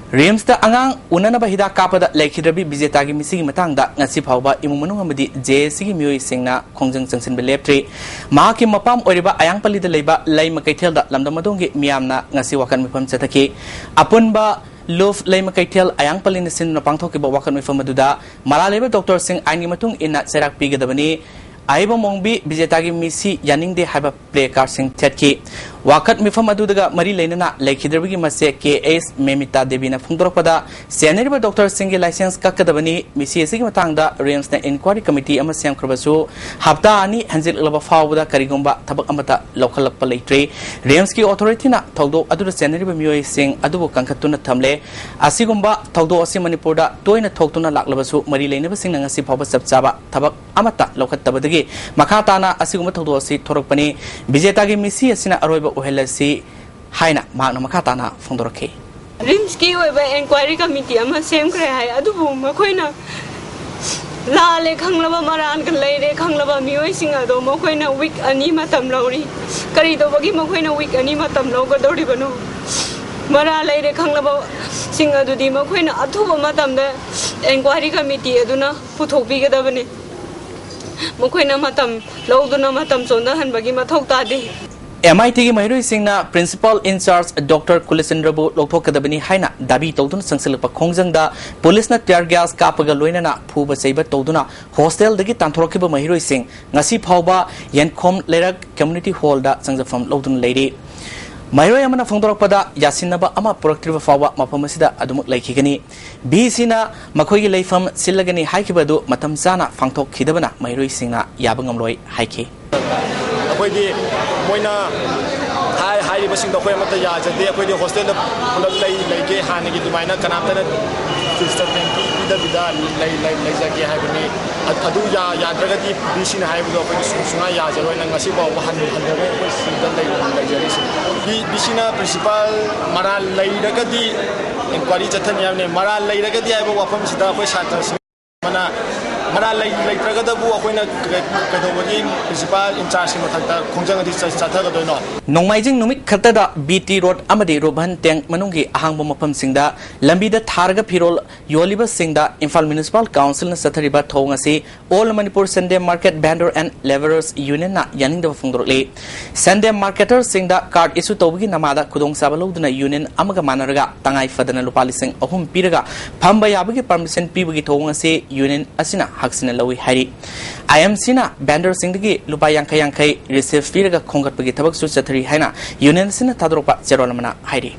ꯔꯤꯝꯁꯇ ꯑꯉꯥꯡ ꯎꯅꯅꯕ ꯍꯤꯗꯥꯛ ꯀꯥꯞꯄꯗ ꯂꯩꯈꯤꯗ꯭ꯔꯕꯤ ꯕꯤꯖꯦꯇꯥꯒꯤ ꯃꯤꯁꯤꯒꯤ ꯃꯇꯥꯡꯗ ꯉꯁꯤ ꯐꯥꯎꯕ ꯏꯃꯨꯡ ꯃꯅꯨꯡ ꯑꯃꯗꯤ ꯖꯦ ꯑꯦ ꯁꯤꯒꯤ ꯃꯤꯑꯣꯏꯁꯤꯡꯅ ꯈꯣꯡꯖꯪ ꯆꯪꯁꯤꯟꯕ ꯂꯦꯞꯇ꯭ꯔꯤ꯫ ꯃꯍꯥꯛꯀꯤ ꯃꯄꯥꯝ ꯑꯣꯏꯔꯤꯕ ꯑꯌꯥꯡꯄꯜꯂꯤꯗ ꯂꯩꯕ ꯂꯩꯃ ꯀꯩꯊꯦꯜꯗ ꯂꯝꯗꯝ ꯑꯗꯣꯝꯒꯤ ꯃꯤꯌꯥꯝꯅ ꯉꯁꯤ ꯋꯥꯀꯠ ꯃꯤꯐꯝ ꯆꯠꯊꯈꯤ꯫ ꯑꯄꯨꯟꯕ ꯂꯨꯐ ꯂꯩꯃ ꯀꯩꯊꯦꯜ ꯑꯌꯥꯡꯄꯜꯂꯤꯅ ꯁꯤꯟꯗꯨꯅ ꯄꯥꯡꯊꯣꯛꯈꯤꯕ ꯋꯥꯀꯠ ꯃꯤꯐꯝ ꯑꯗꯨꯗ ꯃꯔꯥꯜ ꯂꯩꯕ ꯗꯣꯛꯇꯔꯁꯤꯡ ꯑꯥꯏꯟꯒꯤ ꯃꯇꯨꯡ ꯏꯟꯅ ꯆꯩꯔꯥꯛ ꯄꯤꯒꯗꯕꯅꯤ, ꯑꯏꯕ ꯃꯣꯡꯕꯤ ꯕꯤꯖꯦꯇꯥꯒꯤ ꯃꯤꯁꯤ ꯌꯥꯅꯤꯡꯗꯦ ꯍꯥꯏꯕ ꯄ꯭ꯂꯦ ꯀꯥꯔꯗꯁꯤꯡ ꯊꯦꯠꯈꯤ꯫ ꯋꯥꯀꯠ ꯃꯤꯐꯝ ꯑꯗꯨꯗꯒ ꯃꯔꯤ ꯂꯩꯅꯅ ꯂꯩꯈꯤꯗ꯭ꯔꯕꯒꯤ ꯃꯆꯦ ꯀꯦ ꯑꯦꯁ ꯃꯦꯃꯤꯇꯥ ꯗꯦꯕꯤꯅ ꯐꯣꯡꯗꯣꯔꯛꯄꯗ, ꯆꯦꯟꯅꯔꯤꯕ ꯗꯣꯛꯇꯔꯁꯤꯡꯒꯤ ꯂꯥꯏꯁꯦꯟꯁ ꯀꯛꯀꯗꯕꯅꯤ, ꯃꯤꯁꯤ ꯑꯁꯤꯒꯤ ꯃꯇꯥꯡꯗ ꯔꯤꯝꯁꯅ ꯏꯟꯀ꯭ꯋꯥꯔꯤ ꯀꯃꯤꯇꯤ ꯑꯃ ꯁꯦꯝꯈ꯭ꯔꯕꯁꯨ, ꯍꯞꯇꯥ ꯑꯅꯤ ꯍꯟꯖꯤꯜꯂꯛꯂꯕ ꯐꯥꯎꯕꯗ ꯀꯔꯤꯒꯨꯝꯕ ꯊꯕꯛ ꯑꯃꯠꯇ ꯂꯧꯈꯠꯂꯛꯄ ꯂꯩꯇ꯭ꯔꯤ꯫ ꯔꯤꯝꯁꯀꯤ ꯑꯣꯊꯣꯔꯤꯇꯤꯅ ꯊꯧꯗꯣꯛ ꯑꯗꯨꯗ ꯆꯦꯟꯅꯔꯤꯕ ꯃꯤꯑꯣꯏꯁꯤꯡ ꯑꯗꯨꯕꯨ ꯀꯟꯈꯠꯇꯨꯅ ꯊꯝꯂꯦ꯫ ꯑꯁꯤꯒꯨꯝꯕ ꯊꯧꯗꯣꯛ ꯑꯁꯤ ꯃꯅꯤꯄꯨꯔꯗ ꯇꯣꯏꯅ ꯊꯣꯛꯇꯨꯅ ꯂꯥꯛꯂꯕꯁꯨ, ꯃꯔꯤ ꯂꯩꯅꯕꯁꯤꯡꯅ ꯉꯁꯤ ꯐꯥꯎꯕ ꯆꯞ ꯆꯥꯕ ꯊꯕꯛ ꯑꯃꯠꯇ ꯂꯧꯈꯠꯇꯕꯗꯒꯤ ꯃꯈꯥ ꯇꯥꯅ ꯑꯁꯤꯒꯨꯝꯕ ꯊꯧꯗꯣꯛ ꯑꯁꯤ ꯊꯣꯔꯛꯄꯅꯤ꯫ ꯕꯤꯖꯦꯇꯥꯒꯤ ꯃꯤꯁꯤ ꯑꯁꯤꯅ ꯑꯔꯣꯏꯕ ꯑꯣꯏꯍꯜꯂꯁꯤ ꯍꯥꯏꯅ ꯃꯍꯥꯛꯅ ꯃꯈꯥ ꯇꯥꯅ ꯐꯣꯡꯗꯣꯔꯛꯈꯤ꯫ ꯔꯤꯝꯁꯀꯤ ꯑꯣꯏꯕ ꯏꯟꯀ꯭ꯋꯥꯏꯔꯤ ꯀꯃꯤꯇꯤ ꯑꯃ ꯁꯦꯝꯈ꯭ꯔꯦ ꯍꯥꯏ, ꯑꯗꯨꯕꯨ ꯃꯈꯣꯏꯅ ꯂꯥꯜꯂꯦ ꯈꯪꯂꯕ, ꯃꯔꯥꯜ ꯂꯩꯔꯦ ꯈꯪꯂꯕ ꯃꯤꯑꯣꯏꯁꯤꯡ ꯑꯗꯣ ꯃꯈꯣꯏꯅ ꯋꯤꯛ ꯑꯅꯤ ꯃꯇꯝ ꯂꯧꯔꯤ꯫ ꯀꯔꯤ ꯇꯧꯕꯒꯤ ꯃꯈꯣꯏꯅ ꯋꯤꯛ ꯑꯅꯤ ꯃꯇꯝ ꯂꯧꯒꯗꯧꯔꯤꯕꯅꯣ? ꯃꯔꯥꯜ ꯂꯩꯔꯦ ꯈꯪꯂꯕꯁꯤꯡ ꯑꯗꯨꯗꯤ ꯃꯈꯣꯏꯅ ꯑꯊꯨꯕ ꯃꯇꯝꯗ ꯏꯟꯀ꯭ꯋꯥꯏꯔꯤ ꯀꯃꯤꯇꯤ ꯑꯗꯨꯅ ꯄꯨꯊꯣꯛꯄꯤꯒꯗꯕꯅꯤ꯫ ꯃꯈꯣꯏꯅ ꯃꯇꯝ ꯂꯧꯗꯨꯅ ꯃꯇꯝ ꯆꯣꯟꯊꯍꯟꯕꯒꯤ ꯃꯊꯧ ꯇꯥꯗꯦ꯫ ꯑꯦꯝ ꯑꯥꯏ ꯇꯤꯒꯤ ꯃꯍꯩꯔꯣꯏꯁꯤꯡꯅ ꯄ꯭ꯔꯤꯟꯁꯤꯄꯥꯜ ꯏꯟꯆꯥꯔꯖ ꯗꯣꯛꯇꯔ ꯀꯨꯂꯆꯟꯗ꯭ꯔꯕꯨ ꯂꯧꯊꯣꯛꯀꯗꯕꯅꯤ ꯍꯥꯏꯅ ꯗꯥꯕꯤ ꯇꯧꯗꯨꯅ ꯆꯪꯁꯤꯜꯂꯛꯄ ꯈꯣꯡꯖꯪꯗ ꯄꯨꯂꯤꯁꯅ ꯇꯤꯌꯥꯔ ꯒ꯭ꯌꯥꯁ ꯀꯥꯞꯄꯒ ꯂꯣꯏꯅꯅ ꯐꯨꯕ ꯆꯩꯕ ꯇꯧꯗꯨꯅ ꯍꯣꯁꯇꯦꯜꯗꯒꯤ ꯇꯥꯟꯊꯣꯔꯛꯈꯤꯕ ꯃꯍꯩꯔꯣꯏꯁꯤꯡ ꯉꯁꯤ ꯐꯥꯎꯕ ꯌꯦꯟꯈꯣꯝ ꯂꯩꯔꯛ ꯀꯝꯃ꯭ꯌꯨꯅꯤꯇꯤ ꯍꯣꯜꯗ ꯆꯪꯖꯐꯝ ꯂꯧꯗꯨꯅ ꯂꯩꯔꯤ꯫ ꯃꯍꯩꯔꯣꯏ ꯑꯃꯅ ꯐꯣꯡꯗꯣꯔꯛꯄꯗ, ꯌꯥꯁꯤꯟꯅꯕ ꯑꯃ ꯄꯨꯔꯛꯇ꯭ꯔꯤꯕ ꯐꯥꯎꯕ ꯃꯐꯝ ꯑꯁꯤꯗ ꯑꯗꯨꯃꯛ ꯂꯩꯈꯤꯒꯅꯤ꯫ ꯚꯤ ꯁꯤꯅ ꯃꯈꯣꯏꯒꯤ ꯂꯩꯐꯝ ꯁꯤꯜꯂꯒꯅꯤ ꯍꯥꯏꯈꯤꯕ ꯑꯗꯨ ꯃꯇꯝ ꯆꯥꯅ ꯄꯥꯡꯊꯣꯛꯈꯤꯗꯕꯅ ꯃꯍꯩꯔꯣꯏꯁꯤꯡꯅ ꯌꯥꯕ ꯉꯝꯂꯣꯏ ꯍꯥꯏꯈꯤ꯫ ꯑꯩꯈꯣꯏꯗꯤ ꯃꯣꯏꯅ ꯍꯥꯏ-, ꯍꯥꯏꯔꯤꯕꯁꯤꯡꯗꯣ ꯑꯩꯈꯣꯏ ꯑꯃꯠꯇ ꯌꯥꯖꯗꯦ꯫ ꯑꯩꯈꯣꯏꯗꯤ ꯍꯣꯁꯇꯦꯜꯗ ꯄꯨꯂꯞ ꯂꯩ-, ꯂꯩꯒꯦ, ꯍꯥꯟꯅꯒꯤ ꯑꯗꯨꯃꯥꯏꯅ ꯀꯅꯥꯝꯇꯅ ꯗꯤꯁꯇꯔꯕꯦꯟꯁ ꯄꯤꯗꯕꯤꯗ ꯂꯩ-, ꯂꯩ-, ꯂꯩꯖꯒꯦ ꯍꯥꯏꯕꯅꯤ꯫ ꯑ-, ꯑꯗꯨ ꯌꯥ-, ꯌꯥꯗ꯭ꯔꯒꯗꯤ ꯚꯤ ꯁꯤꯅ ꯍꯥꯏꯕꯗꯣ ꯑꯩꯈꯣꯏꯗꯤ ꯁꯨꯡ-, ꯁꯨꯡꯌꯥ ꯌꯥꯖꯔꯣꯏ꯫ ꯅꯪ ꯉꯁꯤ ꯐꯥꯎꯕ ꯍꯟ-, ꯍꯟꯊꯔꯣꯏ꯫ ꯑꯩꯈꯣꯏ ꯁꯤꯗ ꯂꯩ-, ꯂꯩꯖꯔꯤꯁꯤ꯫ ꯚꯤ-, ꯚꯤ ꯁꯤꯅ ꯄ꯭ꯔꯤꯟꯁꯤꯄꯥꯜ ꯃꯔꯥꯜ ꯂꯩꯔꯒꯗꯤ ꯏꯟꯀ꯭ꯋꯥꯏꯔꯤ ꯆꯠꯊꯅꯤ ꯍꯥꯏꯕꯅꯤ꯫ ꯃꯔꯥꯜ ꯂꯩꯔꯒꯗꯤ ꯍꯥꯏꯕ ꯋꯥꯐꯝꯁꯤꯗ ꯑꯩꯈꯣꯏ ꯁꯥꯇ꯭ꯔꯁꯤꯡ ꯑꯃꯅ ꯃꯔꯥꯜ ꯂꯩ-, ꯂꯩꯇ꯭ꯔꯒꯗꯕꯨ ꯑꯩꯈꯣꯏꯅ ꯀ-, ꯀꯩꯗꯧꯕꯒꯤ ꯄ꯭ꯔꯤꯟꯁꯤꯄꯥꯜ ꯏꯟꯆꯥꯔꯖꯀꯤ ꯃꯊꯛꯇ ꯈꯣꯡꯖꯪ ꯑꯗꯨ ꯆ-, ꯆꯠꯊꯒꯗꯣꯏꯅꯣ? ꯅꯣꯡꯃꯥꯏꯖꯤꯡ ꯅꯨꯃꯤꯠ ꯈꯛꯇꯗ ꯕꯤ ꯇꯤ ꯔꯣꯗ ꯑꯃꯗꯤ ꯔꯨꯕꯟ ꯇꯦꯡ ꯃꯅꯨꯡꯒꯤ ꯑꯍꯥꯡꯕ ꯃꯐꯝꯁꯤꯡꯗ ꯂꯝꯕꯤꯗ ꯊꯥꯔꯒ ꯐꯤꯔꯣꯜ ꯌꯣꯜꯂꯤꯕꯁꯤꯡꯗ ꯏꯝꯐꯥꯜ ꯃ꯭ꯌꯨꯅꯤꯁꯤꯄꯥꯜ ꯀꯥꯎꯟꯁꯤꯜꯅ ꯆꯠꯊꯔꯤꯕ ꯊꯧꯑꯣꯡ ꯑꯁꯤ All Manipur Sunday Market Vendor and Labourers Unionꯅ ꯌꯥꯅꯤꯡꯗꯕ ꯐꯣꯡꯗꯣꯔꯛꯂꯤ꯫ ꯁꯟꯗꯦ ꯃꯥꯔꯀꯦꯇꯔꯁꯤꯡꯗ ꯀꯥꯔꯗ ꯏꯁꯨ ꯇꯧꯕꯒꯤ ꯅꯃꯥꯗ ꯈꯨꯗꯣꯡꯆꯥꯕ ꯂꯧꯗꯨꯅ ꯌꯨꯅꯤꯌꯟ ꯑꯃꯒ ꯃꯥꯟꯅꯔꯒ ꯇꯉꯥꯏ ꯐꯗꯅ ꯂꯨꯄꯥ ꯂꯤꯁꯤꯡ ꯑꯍꯨꯝ ꯄꯤꯔꯒ ꯐꯝꯕ ꯌꯥꯕꯒꯤ ꯄꯔꯃꯤꯁꯟ ꯄꯤꯕꯒꯤ ꯊꯧꯑꯣꯡ ꯑꯁꯤ ꯌꯨꯅꯤꯌꯟ ꯑꯁꯤꯅ ꯍꯛꯆꯥꯟꯅ ꯁꯤꯅ ꯂꯧꯏ ꯍꯥꯏꯔꯤ꯫ ꯑꯥꯏ ꯑꯦꯝ ꯁꯤꯅ ꯚꯦꯟꯗꯔꯁꯤꯡꯗꯒꯤ ꯂꯨꯄꯥ ꯌꯥꯡꯈꯩ ꯌꯥꯡꯈꯩ ꯔꯤꯁꯤꯞ ꯄꯤꯔꯒ ꯈꯣꯝꯒꯠꯄꯒꯤ ꯊꯕꯛꯁꯨ ꯆꯠꯊꯔꯤ ꯍꯥꯏꯅ ꯌꯨꯅꯤꯌꯟ ꯑꯁꯤꯅ ꯊꯥꯗꯣꯔꯛꯄ ꯆꯦꯔꯣꯜ ꯑꯃꯅ ꯍꯥꯏꯔꯤ꯫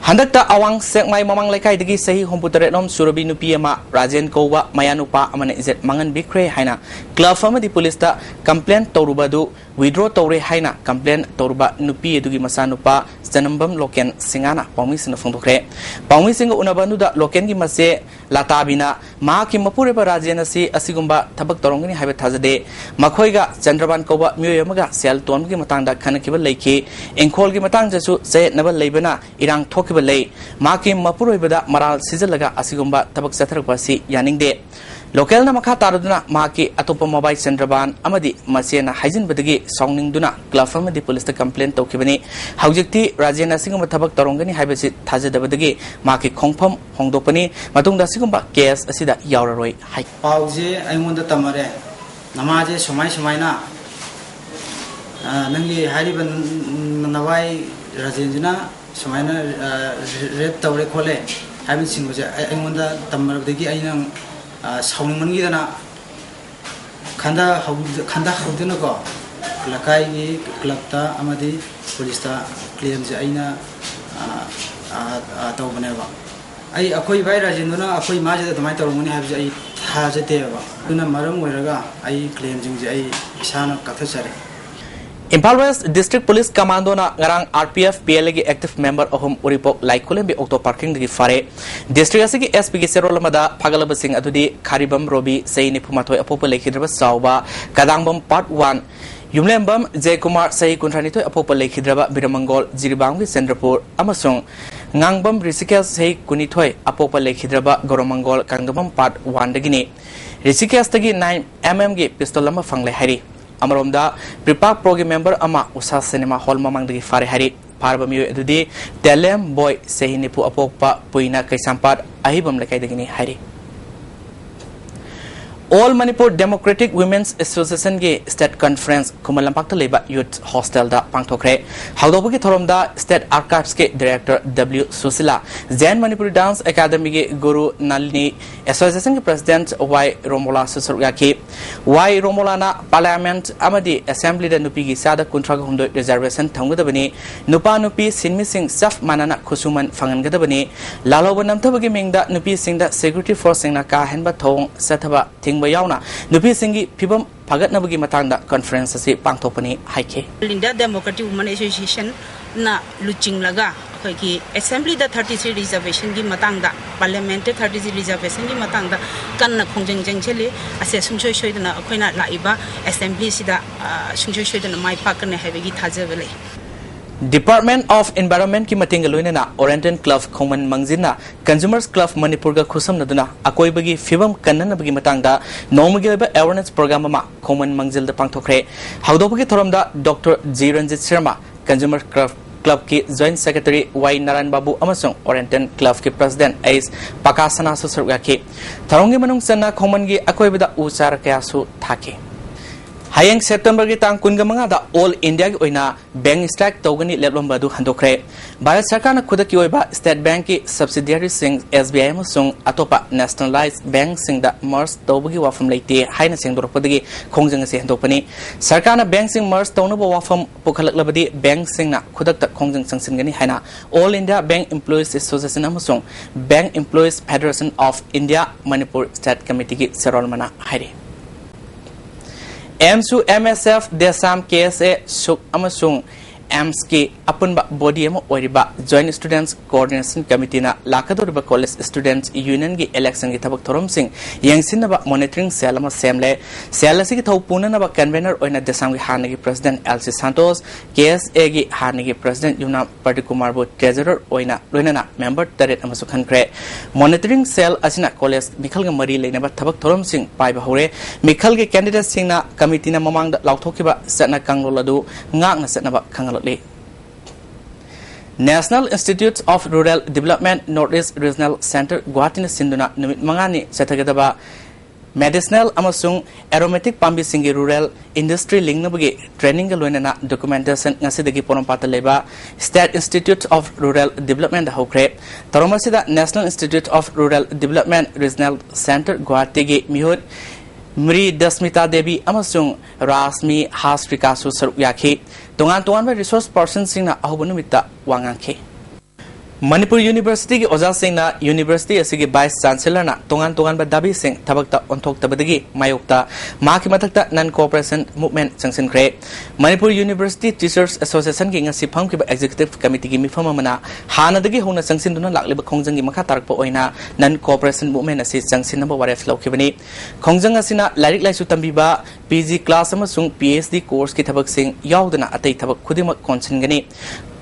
ꯍꯟꯗꯛꯇ ꯑꯋꯥꯡ ꯁꯦꯛꯃꯥꯏ ꯃꯃꯥꯡ ꯂꯩꯀꯥꯏꯗꯒꯤ ꯆꯍꯤ ꯍꯨꯝꯐꯨ ꯇꯔꯦꯠ ꯂꯣꯝ ꯁꯨꯔꯕꯤ ꯅꯨꯄꯤ ꯑꯃ ꯔꯥꯖꯦꯟ ꯀꯧꯕ ꯃꯌꯥꯅꯨꯄꯥ ꯑꯃꯅ ꯏꯖꯠ ꯃꯥꯡꯍꯟꯕꯤꯈ꯭ꯔꯦ ꯍꯥꯏꯅ ꯀ꯭ꯂꯕ ꯑꯃꯗꯤ ꯄꯨꯂꯤꯁꯇ ꯀꯝꯄ꯭ꯂꯦꯟ ꯇꯧꯔꯨꯕ ꯑꯗꯨ ꯋꯤꯗ꯭ꯔꯣ ꯇꯧꯔꯦ ꯍꯥꯏꯅ ꯀꯝꯄ꯭ꯂꯦꯟ ꯇꯧꯔꯨꯕ ꯅꯨꯄꯤ ꯑꯗꯨꯒꯤ ꯃꯆꯥꯅꯨꯄꯥ ꯆꯅꯝꯕꯝ ꯂꯣꯀꯦꯟ ꯁꯤꯡꯍꯥꯅ ꯄꯥꯎꯃꯤꯁꯤꯡꯗ ꯐꯣꯡꯗꯣꯛꯈ꯭ꯔꯦ꯫ ꯄꯥꯎꯃꯤꯁꯤꯡꯒ ꯎꯅꯕ ꯑꯗꯨꯗ ꯂꯣꯀꯦꯟꯒꯤ ꯃꯆꯦ ꯂꯥꯇꯥꯕꯤꯅ ꯃꯍꯥꯛꯀꯤ ꯃꯄꯨꯔꯣꯏꯕ ꯔꯥꯖꯦꯟ ꯑꯁꯤ ꯑꯁꯤꯒꯨꯝꯕ ꯊꯕꯛ ꯇꯧꯔꯝꯒꯅꯤ ꯍꯥꯏꯕ ꯊꯥꯖꯗꯦ꯫ ꯃꯈꯣꯏꯒ ꯆꯟꯗ꯭ꯔꯕꯥꯟ ꯀꯧꯕ ꯃꯤꯑꯣꯏ ꯑꯃꯒ ꯁꯦꯜ ꯇꯣꯟꯕꯒꯤ ꯃꯇꯥꯡꯗ ꯈꯟꯅꯈꯤꯕ ꯂꯩꯈꯤ꯫ ꯏꯪꯈꯣꯜꯒꯤ ꯃꯇꯥꯡꯗꯁꯨ ꯆꯌꯦꯠꯅꯕ ꯂꯩꯕꯅ ꯏꯔꯥꯡ ꯊꯣꯛꯈꯤꯕ ꯂꯩ꯫ ꯃꯍꯥꯛꯀꯤ ꯃꯄꯨꯔꯣꯏꯕꯗ ꯃꯔꯥꯜ ꯁꯤꯖꯤꯜꯂꯒ ꯑꯁꯤꯒꯨꯝꯕ ꯊꯕꯛ ꯆꯠꯊꯔꯛꯄ ꯑꯁꯤ ꯌꯥꯅꯤꯡꯗꯦ꯫ ꯂꯣꯀꯦꯜꯅ ꯃꯈꯥ ꯇꯥꯔꯗꯨꯅ ꯃꯍꯥꯛꯀꯤ ꯑꯇꯣꯞꯄ ꯃꯣꯕꯥꯏꯜ ꯆꯟꯗ꯭ꯔꯕꯥꯟ ꯑꯃꯗꯤ ꯃꯆꯦꯅ ꯍꯥꯏꯖꯤꯟꯕꯗꯒꯤ ꯁꯥꯎꯅꯤꯡꯗꯨꯅ ꯀ꯭ꯂꯕ ꯑꯃꯗꯤ ꯄꯨꯂꯤꯁꯇ ꯀꯝꯄ꯭ꯂꯦꯟ ꯇꯧꯈꯤꯕꯅꯤ꯫ ꯍꯧꯖꯤꯛꯇꯤ ꯔꯥꯖꯦꯟ ꯑꯁꯤꯒꯨꯝꯕ ꯊꯕꯛ ꯇꯧꯔꯝꯒꯅꯤ ꯍꯥꯏꯕꯁꯤ ꯊꯥꯖꯗꯕꯗꯒꯤ ꯃꯍꯥꯛꯀꯤ ꯈꯣꯡꯐꯝ ꯍꯣꯡꯗꯣꯛꯄꯅꯤ꯫ ꯃꯇꯨꯡꯗ ꯑꯁꯤꯒꯨꯝꯕ ꯀꯦꯁ ꯑꯁꯤꯗ ꯌꯥꯎꯔꯔꯣꯏ ꯍꯥꯏ꯫ ꯄꯥꯎꯁꯦ ꯑꯩꯉꯣꯟꯗ ꯇꯝꯃꯔꯦ꯫ ꯅꯃꯥꯁꯦ ꯁꯨꯃꯥꯏ ꯁꯨꯃꯥꯏꯅ, ꯑ, ꯅꯪꯒꯤ ꯍꯥꯏꯔꯤꯕ ꯅ-, ꯅ-, ꯅꯋꯥꯏ ꯔꯥꯖꯦꯟꯁꯤꯅ ꯁꯨꯃꯥꯏꯅ, ꯑ, ꯔꯦꯞ ꯇꯧꯔꯦ ꯈꯣꯠꯂꯦ ꯍꯥꯏꯕꯅꯆꯤꯡꯕꯁꯦ ꯑꯩ-, ꯑꯩꯉꯣꯟꯗ ꯇꯝꯃꯔꯕꯗꯒꯤ ꯑꯩꯅ, ꯑ, ꯁꯥꯎꯅꯤꯡꯃꯟꯈꯤꯗꯅ ꯈꯟꯊꯍꯧ-, ꯈꯟꯊꯍꯧꯗꯅꯀꯣ ꯂꯩꯀꯥꯏꯒꯤ ꯀ꯭ꯂꯕꯇ ꯑꯃꯗꯤ ꯄꯨꯂꯤꯁꯇ ꯀ꯭ꯂꯦꯝꯁꯦ ꯑꯩꯅ, ꯑ, ꯑ, ꯑ, ꯇꯧꯕꯅꯦꯕ꯫ ꯑꯩ, ꯑꯩꯈꯣꯏ ꯏꯕꯥꯏ ꯔꯥꯖꯦꯟꯗꯨꯅ ꯑꯩꯈꯣꯏ ꯏꯃꯥꯁꯤꯗ ꯑꯗꯨꯃꯥꯏꯅ ꯇꯧꯔꯝꯒꯅꯤ ꯍꯥꯏꯕꯁꯦ ꯑꯩ ꯊꯥꯖꯗꯦꯕ꯫ ꯑꯗꯨꯅ ꯃꯔꯝ ꯑꯣꯏꯔꯒ ꯑꯩ ꯀ꯭ꯂꯦꯝꯁꯤꯡꯁꯦ ꯑꯩ ꯏꯁꯥꯅ ꯀꯛꯊꯠꯆꯔꯦ꯫ ꯏꯝꯐꯥꯜ ꯋꯦꯁ ꯗꯤꯁꯇ꯭ꯔꯤꯛ ꯄꯨꯂꯤꯁ ꯀꯃꯥꯟꯗꯣꯅ ꯉꯔꯥꯡ R P F P L ꯑꯦꯒꯤ ꯑꯦꯛꯇꯤꯚ ꯃꯦꯝꯕꯔ ꯑꯍꯨꯝ ꯎꯔꯤꯄꯣꯛ ꯂꯥꯏꯈꯨꯂꯦꯝꯕꯤ ꯑꯣꯛꯇꯣ ꯄꯥꯔꯀꯤꯡꯗꯒꯤ ꯐꯥꯔꯦ꯫ ꯗꯤꯁꯇ꯭ꯔꯤꯛ ꯑꯁꯤꯒꯤ ꯑꯦꯁ ꯄꯤꯒꯤ ꯆꯦꯔꯣꯜ ꯑꯃꯗ ꯐꯥꯒꯠꯂꯕꯁꯤꯡ ꯑꯗꯨꯗꯤ ꯈꯥꯔꯤꯕꯝ ꯔꯣꯕꯤ, ꯆꯍꯤ ꯅꯤꯐꯨ ꯃꯥꯊꯣꯏ, ꯑꯄꯣꯛꯄ ꯂꯩꯈꯤꯗ꯭ꯔꯕ ꯆꯥꯎꯕ, ꯀꯗꯥꯡꯕꯝ ꯄꯥꯔꯠ ꯋꯥꯟ, ꯌꯨꯝꯂꯦꯝꯕꯝ ꯖꯦꯀꯨꯃꯥꯔ, ꯆꯍꯤ ꯀꯨꯟꯊ꯭ꯔꯥꯅꯤꯊꯣꯏ, ꯑꯄꯣꯛꯄ ꯂꯩꯈꯤꯗ꯭ꯔꯕ ꯕꯤꯔꯃꯪꯒꯣꯜ, ꯖꯤꯔꯤꯕꯥꯝꯒꯤ ꯆꯟꯗ꯭ꯔꯄꯨꯔ, ꯑꯃꯁꯨꯡ ꯉꯥꯡꯕꯝ ꯔꯤꯁꯤꯀꯦꯜ, ꯆꯍꯤ ꯀꯨꯟꯅꯤꯊꯣꯏ, ꯑꯄꯣꯛꯄ ꯂꯩꯈꯤꯗ꯭ꯔꯕ ꯒꯧꯔꯃꯪꯒꯣꯜ, ꯀꯥꯡꯗꯝꯕꯝ ꯄꯥꯔꯠ ꯋꯥꯟꯗꯒꯤꯅꯤ꯫ ꯔꯤꯁꯤꯀꯦꯜꯁꯇꯒꯤ ꯅꯥꯏꯟ ꯑꯦꯝ ꯑꯦꯝꯒꯤ ꯄꯤꯁꯇꯣꯜ ꯑꯃ ꯐꯪꯂꯦ ꯍꯥꯏꯔꯤ꯫ ꯑꯃꯔꯣꯝꯗ, ꯄ꯭ꯔꯤꯄꯥꯛ ꯄ꯭ꯔꯣꯒꯤ ꯃꯦꯝꯕꯔ ꯑꯃ ꯎꯁꯥ ꯁꯤꯅꯦꯃꯥ ꯍꯣꯜ ꯃꯃꯥꯡꯗꯒꯤ ꯐꯥꯔꯦ ꯍꯥꯏꯔꯤ꯫ ꯐꯥꯔꯕ ꯃꯤꯑꯣꯏ ꯑꯗꯨꯗꯤ ꯇꯦꯂꯦꯝ ꯕꯣꯏ, ꯆꯍꯤ ꯅꯤꯐꯨ, ꯑꯄꯣꯛꯄ ꯄꯨꯏꯅ ꯀꯩꯁꯥꯝꯄꯥꯠ ꯑꯍꯤꯕꯝ ꯂꯩꯀꯥꯏꯗꯒꯤꯅꯤ ꯍꯥꯏꯔꯤ꯫ All Manipur Democratic Women's Associationꯒꯤ State Conference ꯈꯨꯃꯟ ꯂꯝꯄꯥꯛꯇ ꯂꯩꯕ Youth Hostelꯗ ꯄꯥꯡꯊꯣꯛꯈ꯭ꯔꯦ꯫ ꯍꯧꯗꯣꯛꯄꯒꯤ ꯊꯧꯔꯝꯗ State Archivesꯀꯤ Director W Sushila, Jain Manipuri Dance Academyꯒꯤ ꯒꯨꯔꯨ ꯅꯥꯂꯤꯅꯤ, Associationꯒꯤ President Y ꯔꯣꯃꯣꯂꯥꯁꯨ ꯁꯔꯨꯛ ꯌꯥꯈꯤ꯫ Y ꯔꯣꯃꯣꯂꯥꯅ Parliament ꯑꯃꯗꯤ Assemblyꯗ ꯅꯨꯄꯤꯒꯤ ꯆꯥꯗ ꯀꯨꯟꯊ꯭ꯔꯥꯒ ꯍꯨꯝꯗꯣꯏ reservation ꯊꯝꯒꯗꯕꯅꯤ, ꯅꯨꯄꯥ ꯅꯨꯄꯤ ꯁꯤꯟꯃꯤꯁꯤꯡ ꯆꯞ ꯃꯥꯟꯅꯅ ꯈꯨꯠꯁꯨꯃꯟ ꯐꯪꯍꯟꯒꯗꯕꯅꯤ, ꯂꯥꯜꯍꯧꯕ ꯅꯝꯊꯕꯒꯤ ꯃꯤꯡꯗ ꯅꯨꯄꯤꯁꯤꯡꯗ security forceꯁꯤꯡꯅ ꯀꯥ ꯍꯦꯟꯕ ꯊꯧꯑꯣꯡ ꯆꯠꯊꯕ ꯊꯤꯡꯕ ꯌꯥꯎꯅ ꯅꯨꯄꯤꯁꯤꯡꯒꯤ ꯐꯤꯕꯝ ꯐꯒꯠꯅꯕꯒꯤ ꯃꯇꯥꯡꯗ conference ꯑꯁꯤ ꯄꯥꯡꯊꯣꯛꯄꯅꯤ ꯍꯥꯏꯈꯤ꯫ All India Democratic Women Associationꯅ ꯂꯨꯆꯤꯡꯂꯒ ꯑꯩꯈꯣꯏꯒꯤ Assemblyꯗ thirty three reservationꯒꯤ ꯃꯇꯥꯡꯗ, Parliamentꯇ thirty three reservationꯒꯤ ꯃꯇꯥꯡꯗ ꯀꯟꯅ ꯈꯣꯡꯖꯪ ꯆꯪꯁꯤꯜꯂꯤ꯫ ꯑꯁꯦ ꯁꯨꯡꯁꯣꯏ ꯁꯣꯏꯗꯅ ꯑꯩꯈꯣꯏꯅ ꯂꯥꯛꯏꯕ Assemblyꯁꯤꯗ, ꯑ, ꯁꯨꯡꯁꯣꯏ ꯁꯣꯏꯗꯅ ꯃꯥꯏ ꯄꯥꯛꯀꯅꯤ ꯍꯥꯏꯕꯒꯤ ꯊꯥꯖꯕ ꯂꯩ꯫ Department of Environmentꯀꯤ ꯃꯇꯦꯡꯒ ꯂꯣꯏꯅꯅ Oriental Club ꯈꯣꯡꯃꯟ ꯃꯥꯡꯖꯤꯟꯅ Consumers Club ꯃꯅꯤꯄꯨꯔꯒ ꯈꯨꯠꯁꯝꯅꯗꯨꯅ ꯑꯀꯣꯏꯕꯒꯤ ꯐꯤꯕꯝ ꯀꯟꯅꯅꯕꯒꯤ ꯃꯇꯥꯡꯗ ꯅꯣꯡꯃꯒꯤ ꯑꯣꯏꯕ awareness program ꯑꯃ ꯈꯣꯡꯃꯟ ꯃꯥꯡꯖꯤꯜꯗ ꯄꯥꯡꯊꯣꯛꯈ꯭ꯔꯦ꯫ ꯍꯧꯗꯣꯛꯄꯒꯤ ꯊꯧꯔꯝꯗ Doctor G Ranjit Sharma, Consumer Club, Clubꯀꯤ Joint Secretary Y Narayan ꯕꯥꯕꯨ ꯑꯃꯁꯨꯡ Oriental Clubꯀꯤ President H ꯄꯀꯥꯁꯅꯥꯁꯨ ꯁꯔꯨꯛ ꯌꯥꯈꯤ꯫ ꯊꯧꯔꯝꯒꯤ ꯃꯅꯨꯡ ꯆꯟꯅ ꯈꯣꯡꯃꯟꯒꯤ ꯑꯀꯣꯏꯕꯗ ꯎ ꯆꯥꯔ ꯀꯌꯥꯁꯨ ꯊꯥꯈꯤ꯫ ꯍꯌꯦꯡ Septemberꯒꯤ ꯇꯥꯡ ꯀꯨꯟꯒ ꯃꯉꯥꯗ All Indiaꯒꯤ ꯑꯣꯏꯅ bank strike ꯇꯧꯒꯅꯤ ꯂꯦꯞꯂꯝꯕ ꯑꯗꯨ ꯍꯟꯗꯣꯛꯈ꯭ꯔꯦ꯫ ꯚꯥꯔꯠ ꯁꯔꯀꯥꯔꯅ ꯈꯨꯗꯛꯀꯤ ꯑꯣꯏꯕ State Bankꯀꯤ subsidiaryꯁꯤꯡ S B I ꯑꯃꯁꯨꯡ ꯑꯇꯣꯞꯄ nationalized bankꯁꯤꯡꯗ merge ꯇꯧꯕꯒꯤ ꯋꯥꯐꯝ ꯂꯩꯇꯦ ꯍꯥꯏꯅ ꯁꯦꯡꯗꯣꯔꯛꯄꯗꯒꯤ ꯈꯣꯡꯖꯪ ꯑꯁꯤ ꯍꯟꯗꯣꯛꯄꯅꯤ꯫ ꯁꯔꯀꯥꯔꯅ bankꯁꯤꯡ merge ꯇꯧꯅꯕ ꯋꯥꯐꯝ ꯄꯨꯈꯠꯂꯛꯂꯕꯗꯤ bankꯁꯤꯡꯅ ꯈꯨꯗꯛꯇ ꯈꯣꯡꯖꯪ ꯆꯪꯁꯤꯟꯒꯅꯤ ꯍꯥꯏꯅ All India Bank Employees Association ꯑꯃꯁꯨꯡ Bank Employees Federation of India Manipur State Committeeꯒꯤ ꯆꯦꯔꯣꯜ ꯑꯃꯅ ꯍꯥꯏꯔꯤ꯫ AMSU, MSF, DESAM, KSA, SUK ꯑꯃꯁꯨꯡ AMSꯀꯤ ꯑꯄꯨꯟꯕ body ꯑꯃ ꯑꯣꯏꯔꯤꯕ Joint Students Coordination Committeeꯅ ꯂꯥꯛꯀꯗꯧꯔꯤꯕ College Students Unionꯒꯤ electionꯒꯤ ꯊꯕꯛ ꯊꯧꯔꯝꯁꯤꯡ ꯌꯦꯡꯁꯤꯟꯅꯕ monitoring cell ꯑꯃ ꯁꯦꯝꯂꯦ꯫ Cell ꯑꯁꯤꯒꯤ ꯊꯧ ꯄꯨꯅꯅꯕ convener ꯑꯣꯏꯅ DESAMꯒꯤ ꯍꯥꯟꯅꯒꯤ President L C ꯁꯥꯟꯇꯣꯁ, KSAꯒꯤ ꯍꯥꯟꯅꯒꯤ President ꯌꯨꯝꯅꯥꯝ ꯄ꯭ꯔꯗꯤꯞ ꯀꯨꯃꯥꯔꯕꯨ treasurer ꯑꯣꯏꯅ ꯂꯣꯏꯅꯅ member ꯇꯔꯦꯠ ꯑꯃꯁꯨ ꯈꯟꯈ꯭ꯔꯦ꯫ Monitoring cell ꯑꯁꯤꯅ college ꯃꯤꯈꯜꯒ ꯃꯔꯤ ꯂꯩꯅꯕ ꯊꯕꯛ ꯊꯧꯔꯝꯁꯤꯡ ꯄꯥꯏꯕ ꯍꯧꯔꯦ꯫ ꯃꯤꯈꯜꯒꯤ candidateꯁꯤꯡꯅ committeeꯅ ꯃꯃꯥꯡꯗ ꯂꯥꯎꯊꯣꯛꯈꯤꯕ ꯆꯠꯅ ꯀꯥꯡꯂꯣꯟ ꯑꯗꯨ ꯉꯥꯛꯅ ꯆꯠꯅꯕ ꯈꯪꯍꯜꯂꯛꯂꯤ꯫ National Institute of Rural Development North East Regional Centre ꯒꯨꯋꯥꯍꯥꯇꯤꯅ ꯁꯤꯟꯗꯨꯅ ꯅꯨꯃꯤꯠ ꯃꯉꯥꯅꯤ ꯆꯠꯊꯒꯗꯕ Medicinal ꯑꯃꯁꯨꯡ aromatic ꯄꯥꯝꯕꯤꯁꯤꯡꯒꯤ rural industry ꯂꯤꯡꯅꯕꯒꯤ trainingꯒ ꯂꯣꯏꯅꯅ documentation ꯉꯁꯤꯗꯒꯤ ꯄꯣꯔꯣꯝꯄꯥꯠꯇ ꯂꯩꯕ State Institute of Rural Developmentꯗ ꯍꯧꯈ꯭ꯔꯦ꯫ ꯊꯧꯔꯝ ꯑꯁꯤꯗ National Institute of Rural Development Regional Centre ꯒꯨꯋꯥꯍꯥꯇꯤꯒꯤ ꯃꯤꯍꯨꯠ ꯃ꯭ꯔꯤ ꯗꯁꯃꯤꯇꯥ ꯗꯦꯕꯤ ꯑꯃꯁꯨꯡ ꯔꯥꯁꯃꯤ ꯍꯥꯁ꯭ꯔꯤꯀꯥꯁꯨ ꯁꯔꯨꯛ ꯌꯥꯈꯤ꯫ ꯇꯣꯉꯥꯟ ꯇꯣꯉꯥꯟꯕ resource personꯁꯤꯡꯅ ꯑꯍꯧꯕ ꯅꯨꯃꯤꯠꯇ ꯋꯥ ꯉꯥꯡꯈꯤ꯫ ꯃꯅꯤꯄꯨꯔ ꯌꯨꯅꯤꯚꯔꯁꯤꯇꯤꯒꯤ ꯑꯣꯖꯥꯁꯤꯡꯅ ꯌꯨꯅꯤꯚꯔꯁꯤꯇꯤ ꯑꯁꯤꯒꯤ vice chancellorꯅ ꯇꯣꯉꯥꯟ ꯇꯣꯉꯥꯟꯕ ꯗꯥꯕꯤꯁꯤꯡ ꯊꯕꯛꯇ ꯑꯣꯟꯊꯣꯛꯇꯕꯗꯒꯤ ꯃꯥꯌꯣꯛꯇ ꯃꯍꯥꯛꯀꯤ ꯃꯊꯛꯇ non cooperation movement ꯆꯪꯁꯤꯟꯈ꯭ꯔꯦ꯫ ꯃꯅꯤꯄꯨꯔ ꯌꯨꯅꯤꯚꯔꯁꯤꯇꯤ Teachers Associationꯒꯤ ꯉꯁꯤ ꯐꯝꯈꯤꯕ executive committeeꯒꯤ ꯃꯤꯐꯝ ꯑꯃꯅ ꯍꯥꯟꯅꯗꯒꯤ ꯍꯧꯅ ꯆꯪꯁꯤꯟꯗꯨꯅ ꯂꯥꯛꯂꯤꯕ ꯈꯣꯡꯖꯪꯒꯤ ꯃꯈꯥ ꯇꯥꯔꯛꯄ ꯑꯣꯏꯅ non cooperation movement ꯑꯁꯤ ꯆꯪꯁꯤꯟꯅꯕ ꯋꯥꯔꯦꯞ ꯂꯧꯈꯤꯕꯅꯤ꯫ ꯈꯣꯡꯖꯪ ꯑꯁꯤꯅ ꯂꯥꯏꯔꯤꯛ ꯂꯥꯏꯁꯨ ꯇꯝꯕꯤꯕ, PG class ꯑꯃꯁꯨꯡ PhD courseꯀꯤ ꯊꯕꯛꯁꯤꯡ ꯌꯥꯎꯗꯅ ꯑꯇꯩ ꯊꯕꯛ ꯈꯨꯗꯤꯡꯃꯛ ꯀꯣꯟꯁꯤꯟꯒꯅꯤ꯫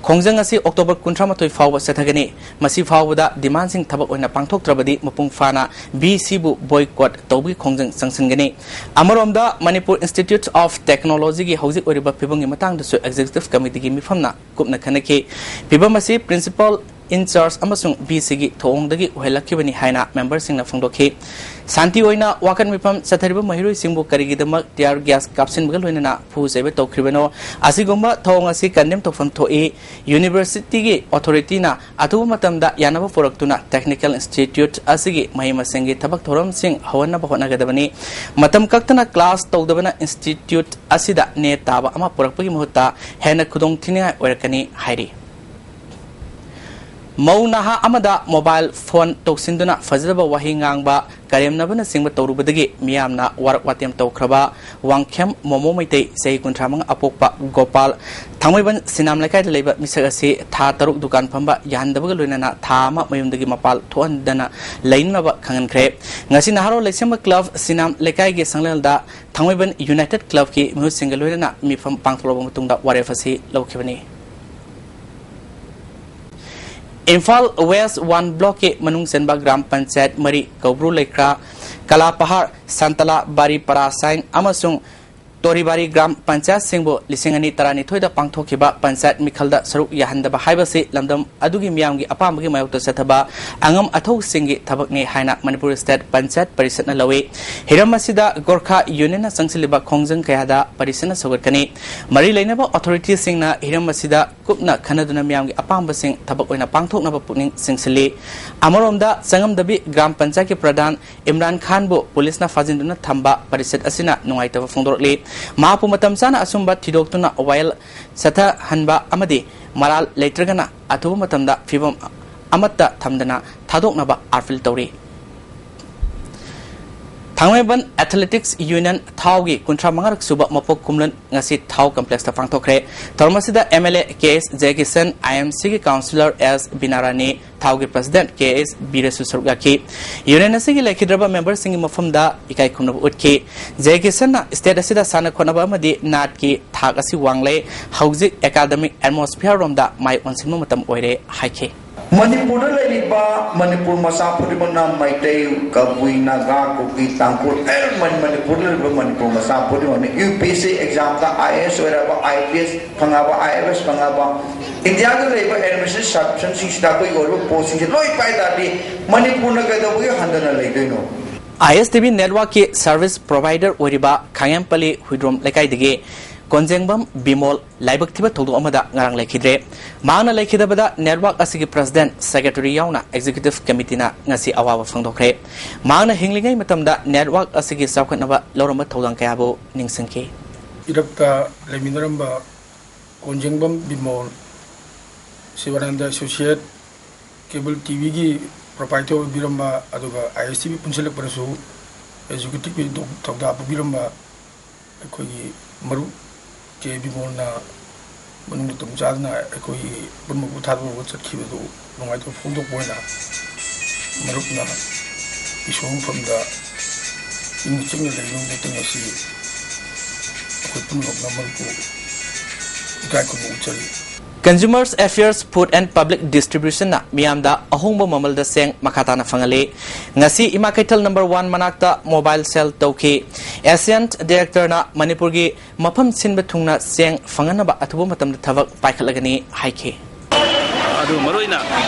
ꯈꯣꯡꯖꯪ ꯑꯁꯤ October ꯀꯨꯟꯊ꯭ꯔꯥ ꯃꯥꯊꯣꯏ ꯐꯥꯎꯕ ꯆꯠꯊꯒꯅꯤ꯫ ꯃꯁꯤ ꯐꯥꯎꯕꯗ demandꯁꯤꯡ ꯊꯕꯛ ꯑꯣꯏꯅ ꯄꯥꯡꯊꯣꯛꯇ꯭ꯔꯕꯗꯤ ꯃꯄꯨꯡ ꯐꯥꯅ VCꯕꯨ boycott ꯇꯧꯕꯒꯤ ꯈꯣꯡꯖꯪ ꯆꯪꯁꯤꯟꯒꯅꯤ꯫ ꯑꯃꯔꯣꯝꯗ, Manipur Institute of Technologyꯒꯤ ꯍꯧꯖꯤꯛ ꯑꯣꯏꯔꯤꯕ ꯐꯤꯕꯝꯒꯤ ꯃꯇꯥꯡꯗꯁꯨ executive committeeꯒꯤ ꯃꯤꯐꯝꯅ ꯀꯨꯞꯅ ꯈꯟꯅꯈꯤ꯫ ꯐꯤꯕꯝ ꯑꯁꯤ principal in charge ꯑꯃꯁꯨꯡ VCꯒꯤ ꯊꯧꯑꯣꯡꯗꯒꯤ ꯑꯣꯏꯍꯜꯂꯛꯈꯤꯕꯅꯤ ꯍꯥꯏꯅ memberꯁꯤꯡꯅ ꯐꯣꯡꯗꯣꯛꯈꯤ꯫ ꯁꯥꯟꯇꯤ ꯑꯣꯏꯅ ꯋꯥꯀꯠ ꯃꯤꯐꯝ ꯆꯠꯊꯔꯤꯕ ꯃꯍꯩꯔꯣꯏꯁꯤꯡꯕꯨ ꯀꯔꯤꯒꯤꯗꯃꯛ tear gas ꯀꯥꯞꯁꯤꯟꯕꯒ ꯂꯣꯏꯅꯅ ꯐꯨ ꯆꯩꯕ ꯇꯧꯈ꯭ꯔꯤꯕꯅꯣ? ꯑꯁꯤꯒꯨꯝꯕ ꯊꯧꯑꯣꯡ ꯑꯁꯤ condemn ꯇꯧꯐꯝ ꯊꯣꯛꯏ꯫ Universityꯒꯤ authorityꯅ ꯑꯊꯨꯕ ꯃꯇꯝꯗ ꯌꯥꯅꯕ ꯄꯨꯔꯛꯇꯨꯅ technical institute ꯑꯁꯤꯒꯤ ꯃꯍꯩ ꯃꯁꯤꯡꯒꯤ ꯊꯕꯛ ꯊꯧꯔꯝꯁꯤꯡ ꯍꯧꯍꯟꯅꯕ ꯍꯣꯠꯅꯒꯗꯕꯅꯤ꯫ ꯃꯇꯝ ꯀꯛꯇꯅ class ꯇꯧꯗꯕꯅ institute ꯑꯁꯤꯗ ꯅꯦ ꯇꯥꯕ ꯑꯃ ꯄꯨꯔꯛꯄꯒꯤ ꯃꯍꯨꯠꯇ ꯍꯦꯟꯅ ꯈꯨꯗꯣꯡ ꯊꯤꯅꯤꯡꯉꯥꯏ ꯑꯣꯏꯔꯛꯀꯅꯤ ꯍꯥꯏꯔꯤ꯫ ꯃꯧ ꯅꯍꯥ ꯑꯃꯗ mobile phone ꯇꯧꯁꯤꯟꯗꯨꯅ ꯐꯖꯗꯕ ꯋꯥꯍꯩ ꯉꯥꯡꯕ, ꯀꯔꯦꯝꯅꯕꯅꯆꯤꯡꯕ ꯇꯧꯔꯨꯕꯗꯒꯤ ꯃꯤꯌꯥꯝꯅ ꯋꯥꯔꯛ ꯋꯥꯇꯦꯝ ꯇꯧꯈ꯭ꯔꯕ ꯋꯥꯡꯈꯦꯝ ꯃꯣꯃꯣ ꯃꯩꯇꯩ, ꯆꯍꯤ ꯀꯨꯟꯊ꯭ꯔꯥ ꯃꯉꯥ ꯑꯄꯣꯛꯄ ꯒꯣꯄꯥꯜ, ꯊꯥꯡꯃꯩꯕꯟ ꯁꯤꯅꯥꯝ ꯂꯩꯀꯥꯏꯗ ꯂꯩꯕ ꯃꯤꯁꯛ ꯑꯁꯤ ꯊꯥ ꯇꯔꯨꯛ ꯗꯨꯀꯥꯟ ꯐꯝꯕ ꯌꯥꯍꯟꯗꯕꯒ ꯂꯣꯏꯅꯅ ꯊꯥ ꯑꯃ ꯃꯌꯨꯝꯗꯒꯤ ꯃꯄꯥꯜ ꯊꯣꯛꯍꯟꯗꯅ ꯂꯩꯅꯅꯕ ꯈꯪꯍꯟꯈ꯭ꯔꯦ꯫ ꯉꯁꯤ ꯅꯍꯥꯔꯣꯜ ꯂꯩꯁꯦꯝꯕ club ꯁꯤꯅꯥꯝ ꯂꯩꯀꯥꯏꯒꯤ ꯁꯪꯂꯦꯟꯗ ꯊꯥꯡꯃꯩꯕꯟ United Clubꯀꯤ ꯃꯤꯍꯨꯠꯁꯤꯡꯒ ꯂꯣꯏꯅꯅ ꯃꯤꯐꯝ ꯄꯥꯡꯊꯣꯛꯂꯕ ꯃꯇꯨꯡꯗ ꯋꯥꯔꯦꯞ ꯑꯁꯤ ꯂꯧꯈꯤꯕꯅꯤ꯫ ꯏꯝꯐꯥꯜ West one Blockꯀꯤ ꯃꯅꯨꯡ ꯆꯟꯕ ꯒ꯭ꯔꯥꯝ ꯄꯟꯆꯥꯌꯠ ꯃꯔꯤ, ꯀꯧꯕ꯭ꯔꯨ ꯂꯩꯈ꯭ꯔꯥ, ꯀꯂꯥꯄꯍꯥꯔ, ꯁꯟꯇꯂꯥ, ꯕꯥꯔꯤ ꯄꯔꯥꯁꯥꯏꯟ ꯑꯃꯁꯨꯡ ꯇꯣꯔꯤꯕꯥꯔꯤ ꯒ꯭ꯔꯥꯝ ꯄꯟꯆꯥꯌꯠꯁꯤꯡꯕꯨ ꯂꯤꯁꯤꯡ ꯑꯅꯤ ꯇꯔꯥꯅꯤꯊꯣꯏꯗ ꯄꯥꯡꯊꯣꯛꯈꯤꯕ ꯄꯟꯆꯥꯌꯠ ꯃꯤꯈꯜꯗ ꯁꯔꯨꯛ ꯌꯥꯍꯟꯗꯕ ꯍꯥꯏꯕꯁꯤ ꯂꯝꯗꯝ ꯑꯗꯨꯒꯤ ꯃꯤꯌꯥꯝꯒꯤ ꯑꯄꯥꯝꯕꯒꯤ ꯃꯥꯌꯣꯛꯇ ꯆꯠꯊꯕ ꯑꯉꯝ ꯑꯊꯧꯁꯤꯡꯒꯤ ꯊꯕꯛꯅꯤ ꯍꯥꯏꯅ ꯃꯅꯤꯄꯨꯔ ꯁ꯭ꯇꯦꯠ ꯄꯟꯆꯥꯌꯠ ꯄꯔꯤꯁꯠꯅ ꯂꯧꯏ꯫ ꯍꯤꯔꯝ ꯑꯁꯤꯗ ꯒꯣꯔꯈꯥ ꯌꯨꯅꯤꯌꯟꯅ ꯆꯪꯁꯤꯜꯂꯤꯕ ꯈꯣꯡꯖꯪ ꯀꯌꯥꯗ ꯄꯔꯤꯁꯠꯅ ꯁꯧꯒꯠꯀꯅꯤ꯫ ꯃꯔꯤ ꯂꯩꯅꯕ ꯑꯣꯊꯣꯔꯤꯇꯤꯁꯤꯡꯅ ꯍꯤꯔꯝ ꯑꯁꯤꯗ ꯀꯨꯞꯅ ꯈꯟꯅꯗꯨꯅ ꯃꯤꯌꯥꯝꯒꯤ ꯑꯄꯥꯝꯕꯁꯤꯡ ꯊꯕꯛ ꯑꯣꯏꯅ ꯄꯥꯡꯊꯣꯛꯅꯕ ꯄꯨꯛꯅꯤꯡ ꯆꯤꯡꯁꯤꯜꯂꯤ꯫ ꯑꯃꯔꯣꯝꯗ, ꯆꯪꯉꯝꯗꯕꯤ ꯒ꯭ꯔꯥꯝ ꯄꯟꯆꯥꯌꯠꯀꯤ ꯄ꯭ꯔꯙꯥꯟ ꯏꯝꯔꯥꯟ ꯈꯥꯟꯕꯨ ꯄꯨꯂꯤꯁꯅ ꯐꯥꯖꯤꯟꯗꯨꯅ ꯊꯝꯕ ꯄꯔꯤꯁꯠ ꯑꯁꯤꯅ ꯅꯨꯡꯉꯥꯏꯇꯕ ꯐꯣꯡꯗꯣꯔꯛꯂꯤ꯫ ꯃꯍꯥꯛꯄꯨ ꯃꯇꯝ ꯆꯥꯅ ꯑꯆꯨꯝꯕ ꯊꯤꯗꯣꯛꯇꯨꯅ ꯋꯥꯌꯦꯜ ꯆꯠꯊꯍꯟꯕ ꯑꯃꯗꯤ ꯃꯔꯥꯜ ꯂꯩꯇ꯭ꯔꯒꯅ ꯑꯊꯨꯕ ꯃꯇꯝꯗ ꯐꯤꯕꯝ ꯑꯃꯠꯇ ꯊꯝꯗꯅ ꯊꯥꯗꯣꯛꯅꯕ ꯑꯥꯄꯤꯜ ꯇꯧꯔꯤ꯫ ꯊꯥꯡꯃꯩꯕꯟ ꯑꯦꯊꯂꯦꯇꯤꯛꯁ ꯌꯨꯅꯤꯌꯟ ꯊꯥꯎꯒꯤ ꯀꯨꯟꯊ꯭ꯔꯥ ꯃꯉꯥꯔꯛ ꯁꯨꯕ ꯃꯄꯣꯛ ꯀꯨꯝꯂꯣꯟ ꯉꯁꯤ ꯊꯥꯎ ꯀꯝꯄ꯭ꯂꯦꯛꯁꯇ ꯄꯥꯡꯊꯣꯛꯈ꯭ꯔꯦ꯫ ꯊꯧꯔꯝ ꯑꯁꯤꯗ M L A K S Jaykishan, I M ꯁꯤꯒꯤ ꯀꯥꯎꯟꯁꯤꯂꯔ ꯑꯦꯁ ꯕꯤꯅꯥꯔꯥꯅꯤ, ꯊꯥꯎꯒꯤ ꯄ꯭ꯔꯁꯤꯗꯦꯟꯠ ꯀꯦ ꯑꯦꯁ ꯕꯤꯔꯁꯨ ꯁꯔꯨꯛ ꯌꯥꯈꯤ꯫ ꯌꯨꯅꯤꯌꯟ ꯑꯁꯤꯒꯤ ꯂꯩꯈꯤꯗ꯭ꯔꯕ ꯃꯦꯝꯕꯔꯁꯤꯡꯒꯤ ꯃꯐꯝꯗ ꯏꯀꯥꯏ ꯈꯨꯝꯅꯕ ꯎꯠꯈꯤ꯫ ꯖꯌꯀꯤꯁꯟꯅ ꯁ꯭ꯇꯦꯠ ꯑꯁꯤꯗ ꯁꯥꯟꯅ ꯈꯣꯠꯅꯕ ꯑꯃꯗꯤ ꯅꯥꯠꯀꯤ ꯊꯥꯛ ꯑꯁꯤ ꯋꯥꯡꯂꯦ, ꯍꯧꯖꯤꯛ ꯑꯦꯀꯥꯗꯃꯤꯛ ꯑꯦꯠꯃꯣꯁꯐꯤꯌꯔ ꯔꯣꯝꯗ ꯃꯥꯏ ꯑꯣꯟꯁꯤꯟꯕ ꯃꯇꯝ ꯑꯣꯏꯔꯦ ꯍꯥꯏꯈꯤ꯫ ꯃꯅꯤꯄꯨꯔꯗ ꯂꯩꯔꯤꯕ ꯃꯅꯤꯄꯨꯔ ꯃꯆꯥ ꯈꯨꯗꯤꯡꯃꯛꯅ, ꯃꯩꯇꯩ, ꯀꯕꯨꯏ, ꯅꯥꯒꯥ, ꯀꯨꯀꯤ, ꯇꯥꯡꯈꯨꯜ, ꯑꯦ, ꯃꯅꯤ-, ꯃꯅꯤꯄꯨꯔꯗ ꯂꯩꯔꯤꯕ ꯃꯅꯤꯄꯨꯔ ꯃꯆꯥ ꯈꯨꯗꯤꯡꯃꯛꯅ ꯌꯨ ꯄꯤ ꯑꯦꯁ ꯁꯤ ꯑꯦꯛꯖꯥꯝꯗ ꯑꯥꯏ ꯑꯦ ꯑꯦꯁ ꯑꯣꯏꯔꯕ, I P S ꯐꯪꯉꯕ, I F ꯑꯦꯁ ꯐꯪꯉꯕ, ꯏꯟꯗꯤꯌꯥꯗ ꯂꯩꯕ ꯑꯦꯗꯃꯤꯅꯤꯁꯇ꯭ꯔꯦꯇꯤꯚ ꯁꯕ-, ꯁꯕꯁꯤꯡꯁꯤꯗ ꯑꯩꯈꯣꯏꯒꯤ ꯑꯣꯏꯔꯤꯕ ꯄꯣꯁꯁꯤꯡꯁꯦ ꯂꯣꯏ ꯄꯥꯏ ꯇꯥꯔꯗꯤ ꯃꯅꯤꯄꯨꯔꯅ ꯀꯩꯗꯧꯕꯒꯤ ꯍꯟꯊꯅ ꯂꯩꯗꯣꯏꯅꯣ? ꯑꯥꯏ S T V ꯅꯦꯠꯋꯥꯔꯛꯀꯤ service provider ꯑꯣꯏꯔꯤꯕ ꯈꯥꯡꯉꯦꯝꯄꯜꯂꯤ ꯍꯨꯏꯗ꯭ꯔꯣꯝ ꯂꯩꯀꯥꯏꯗꯒꯤ ꯀꯣꯟꯖꯦꯡꯕꯝ ꯕꯤꯃꯣꯜ ꯂꯥꯏꯕꯛ ꯊꯤꯕ ꯊꯧꯗꯣꯛ ꯑꯃꯗ ꯉꯔꯥꯡ ꯂꯩꯈꯤꯗ꯭ꯔꯦ꯫ ꯃꯍꯥꯛꯅ ꯂꯩꯈꯤꯗꯕꯗ ꯅꯦꯠꯋꯥꯔꯛ ꯑꯁꯤꯒꯤ ꯄ꯭ꯔꯁꯤꯗꯦꯟꯠ, ꯁꯦꯀ꯭ꯔꯦꯇꯔꯤ ꯌꯥꯎꯅ ꯑꯦꯛꯖꯤꯀ꯭ꯌꯨꯇꯤꯚ ꯀꯃꯤꯇꯤꯅ ꯉꯁꯤ ꯑꯋꯥꯕ ꯐꯣꯡꯗꯣꯛꯈ꯭ꯔꯦ꯫ ꯃꯍꯥꯛꯅ ꯍꯤꯡꯂꯤꯉꯩ ꯃꯇꯝꯗ ꯅꯦꯠꯋꯥꯔꯛ ꯑꯁꯤꯒꯤ ꯆꯥꯎꯈꯠꯅꯕ ꯂꯧꯔꯝꯕ ꯊꯧꯗꯥꯡ ꯀꯌꯥꯕꯨ ꯅꯤꯡꯁꯤꯡꯈꯤ꯫ ꯏꯔꯛꯇ ꯂꯩꯃꯤꯟꯅꯔꯝꯕ ꯀꯣꯟꯖꯦꯡꯕꯝ Bimol, Sivananda associate, cable T ꯚꯤꯒꯤ ꯄ꯭ꯔꯣꯄꯥꯏꯇꯔ ꯑꯣꯏꯕꯤꯔꯝꯕ, ꯑꯗꯨꯒ ꯑꯥꯏ ꯑꯦꯁ ꯇꯤ ꯚꯤ ꯄꯨꯟꯁꯤꯜꯂꯛꯄꯗꯁꯨ ꯑꯦꯛꯖꯤꯀ꯭ꯌꯨꯇꯤꯚꯀꯤ ꯊꯧ-, ꯊꯧꯗꯥꯡ ꯄꯨꯕꯤꯔꯝꯕ ꯑꯩꯈꯣꯏꯒꯤ ꯃꯔꯨꯞ ꯀꯦ ꯕꯤꯃꯣꯜꯅ ꯃꯅꯨꯡꯗ ꯇꯨꯝ ꯆꯥꯗꯅ ꯑꯩꯈꯣꯏꯒꯤ ꯄꯨꯝꯅꯃꯛꯄꯨ ꯊꯥꯗꯣꯛꯂꯒ ꯆꯠꯈꯤꯕꯗꯨ ꯅꯨꯡꯉꯥꯏꯇꯕ ꯐꯣꯡꯗꯣꯛꯄ ꯑꯣꯏꯅ ꯃꯔꯨꯞꯅ ꯏꯁꯣꯔ ꯃꯐꯝꯗ ꯏꯪꯅ ꯆꯤꯛꯅ ꯂꯩꯅꯕꯒꯤꯗꯃꯛꯇ ꯉꯁꯤ ꯑꯩꯈꯣꯏ ꯄꯨꯝꯅꯃꯛꯅ ꯃꯔꯨꯞꯄꯨ ꯏꯀꯥꯏ ꯈꯨꯝꯅꯕ ꯎꯠꯆꯔꯤ꯫ Consumers Affairs, Food and Public Distribution ꯅ ꯃꯤꯌꯥꯝꯗ ꯑꯍꯣꯡꯕ ꯃꯃꯜꯗ ꯆꯦꯡ ꯃꯈꯥ ꯇꯥꯅ ꯐꯪꯍꯜꯂꯤ꯫ ꯉꯁꯤ ꯏꯃꯥ ꯀꯩꯊꯦꯜ number one ꯃꯅꯥꯛꯇ mobile sale ꯇꯧꯈꯤ꯫ ASCIANT Director ꯅ ꯃꯅꯤꯄꯨꯔꯒꯤ ꯃꯐꯝ ꯁꯤꯟꯕ ꯊꯨꯡꯅ ꯆꯦꯡ ꯐꯪꯍꯟꯅꯕ ꯑꯊꯨꯕ ꯃꯇꯝꯗ ꯊꯕꯛ ꯄꯥꯏꯈꯠꯂꯒꯅꯤ ꯍꯥꯏꯈꯤ꯫ ꯑꯗꯨ ꯃꯔꯨꯑꯣꯏꯅ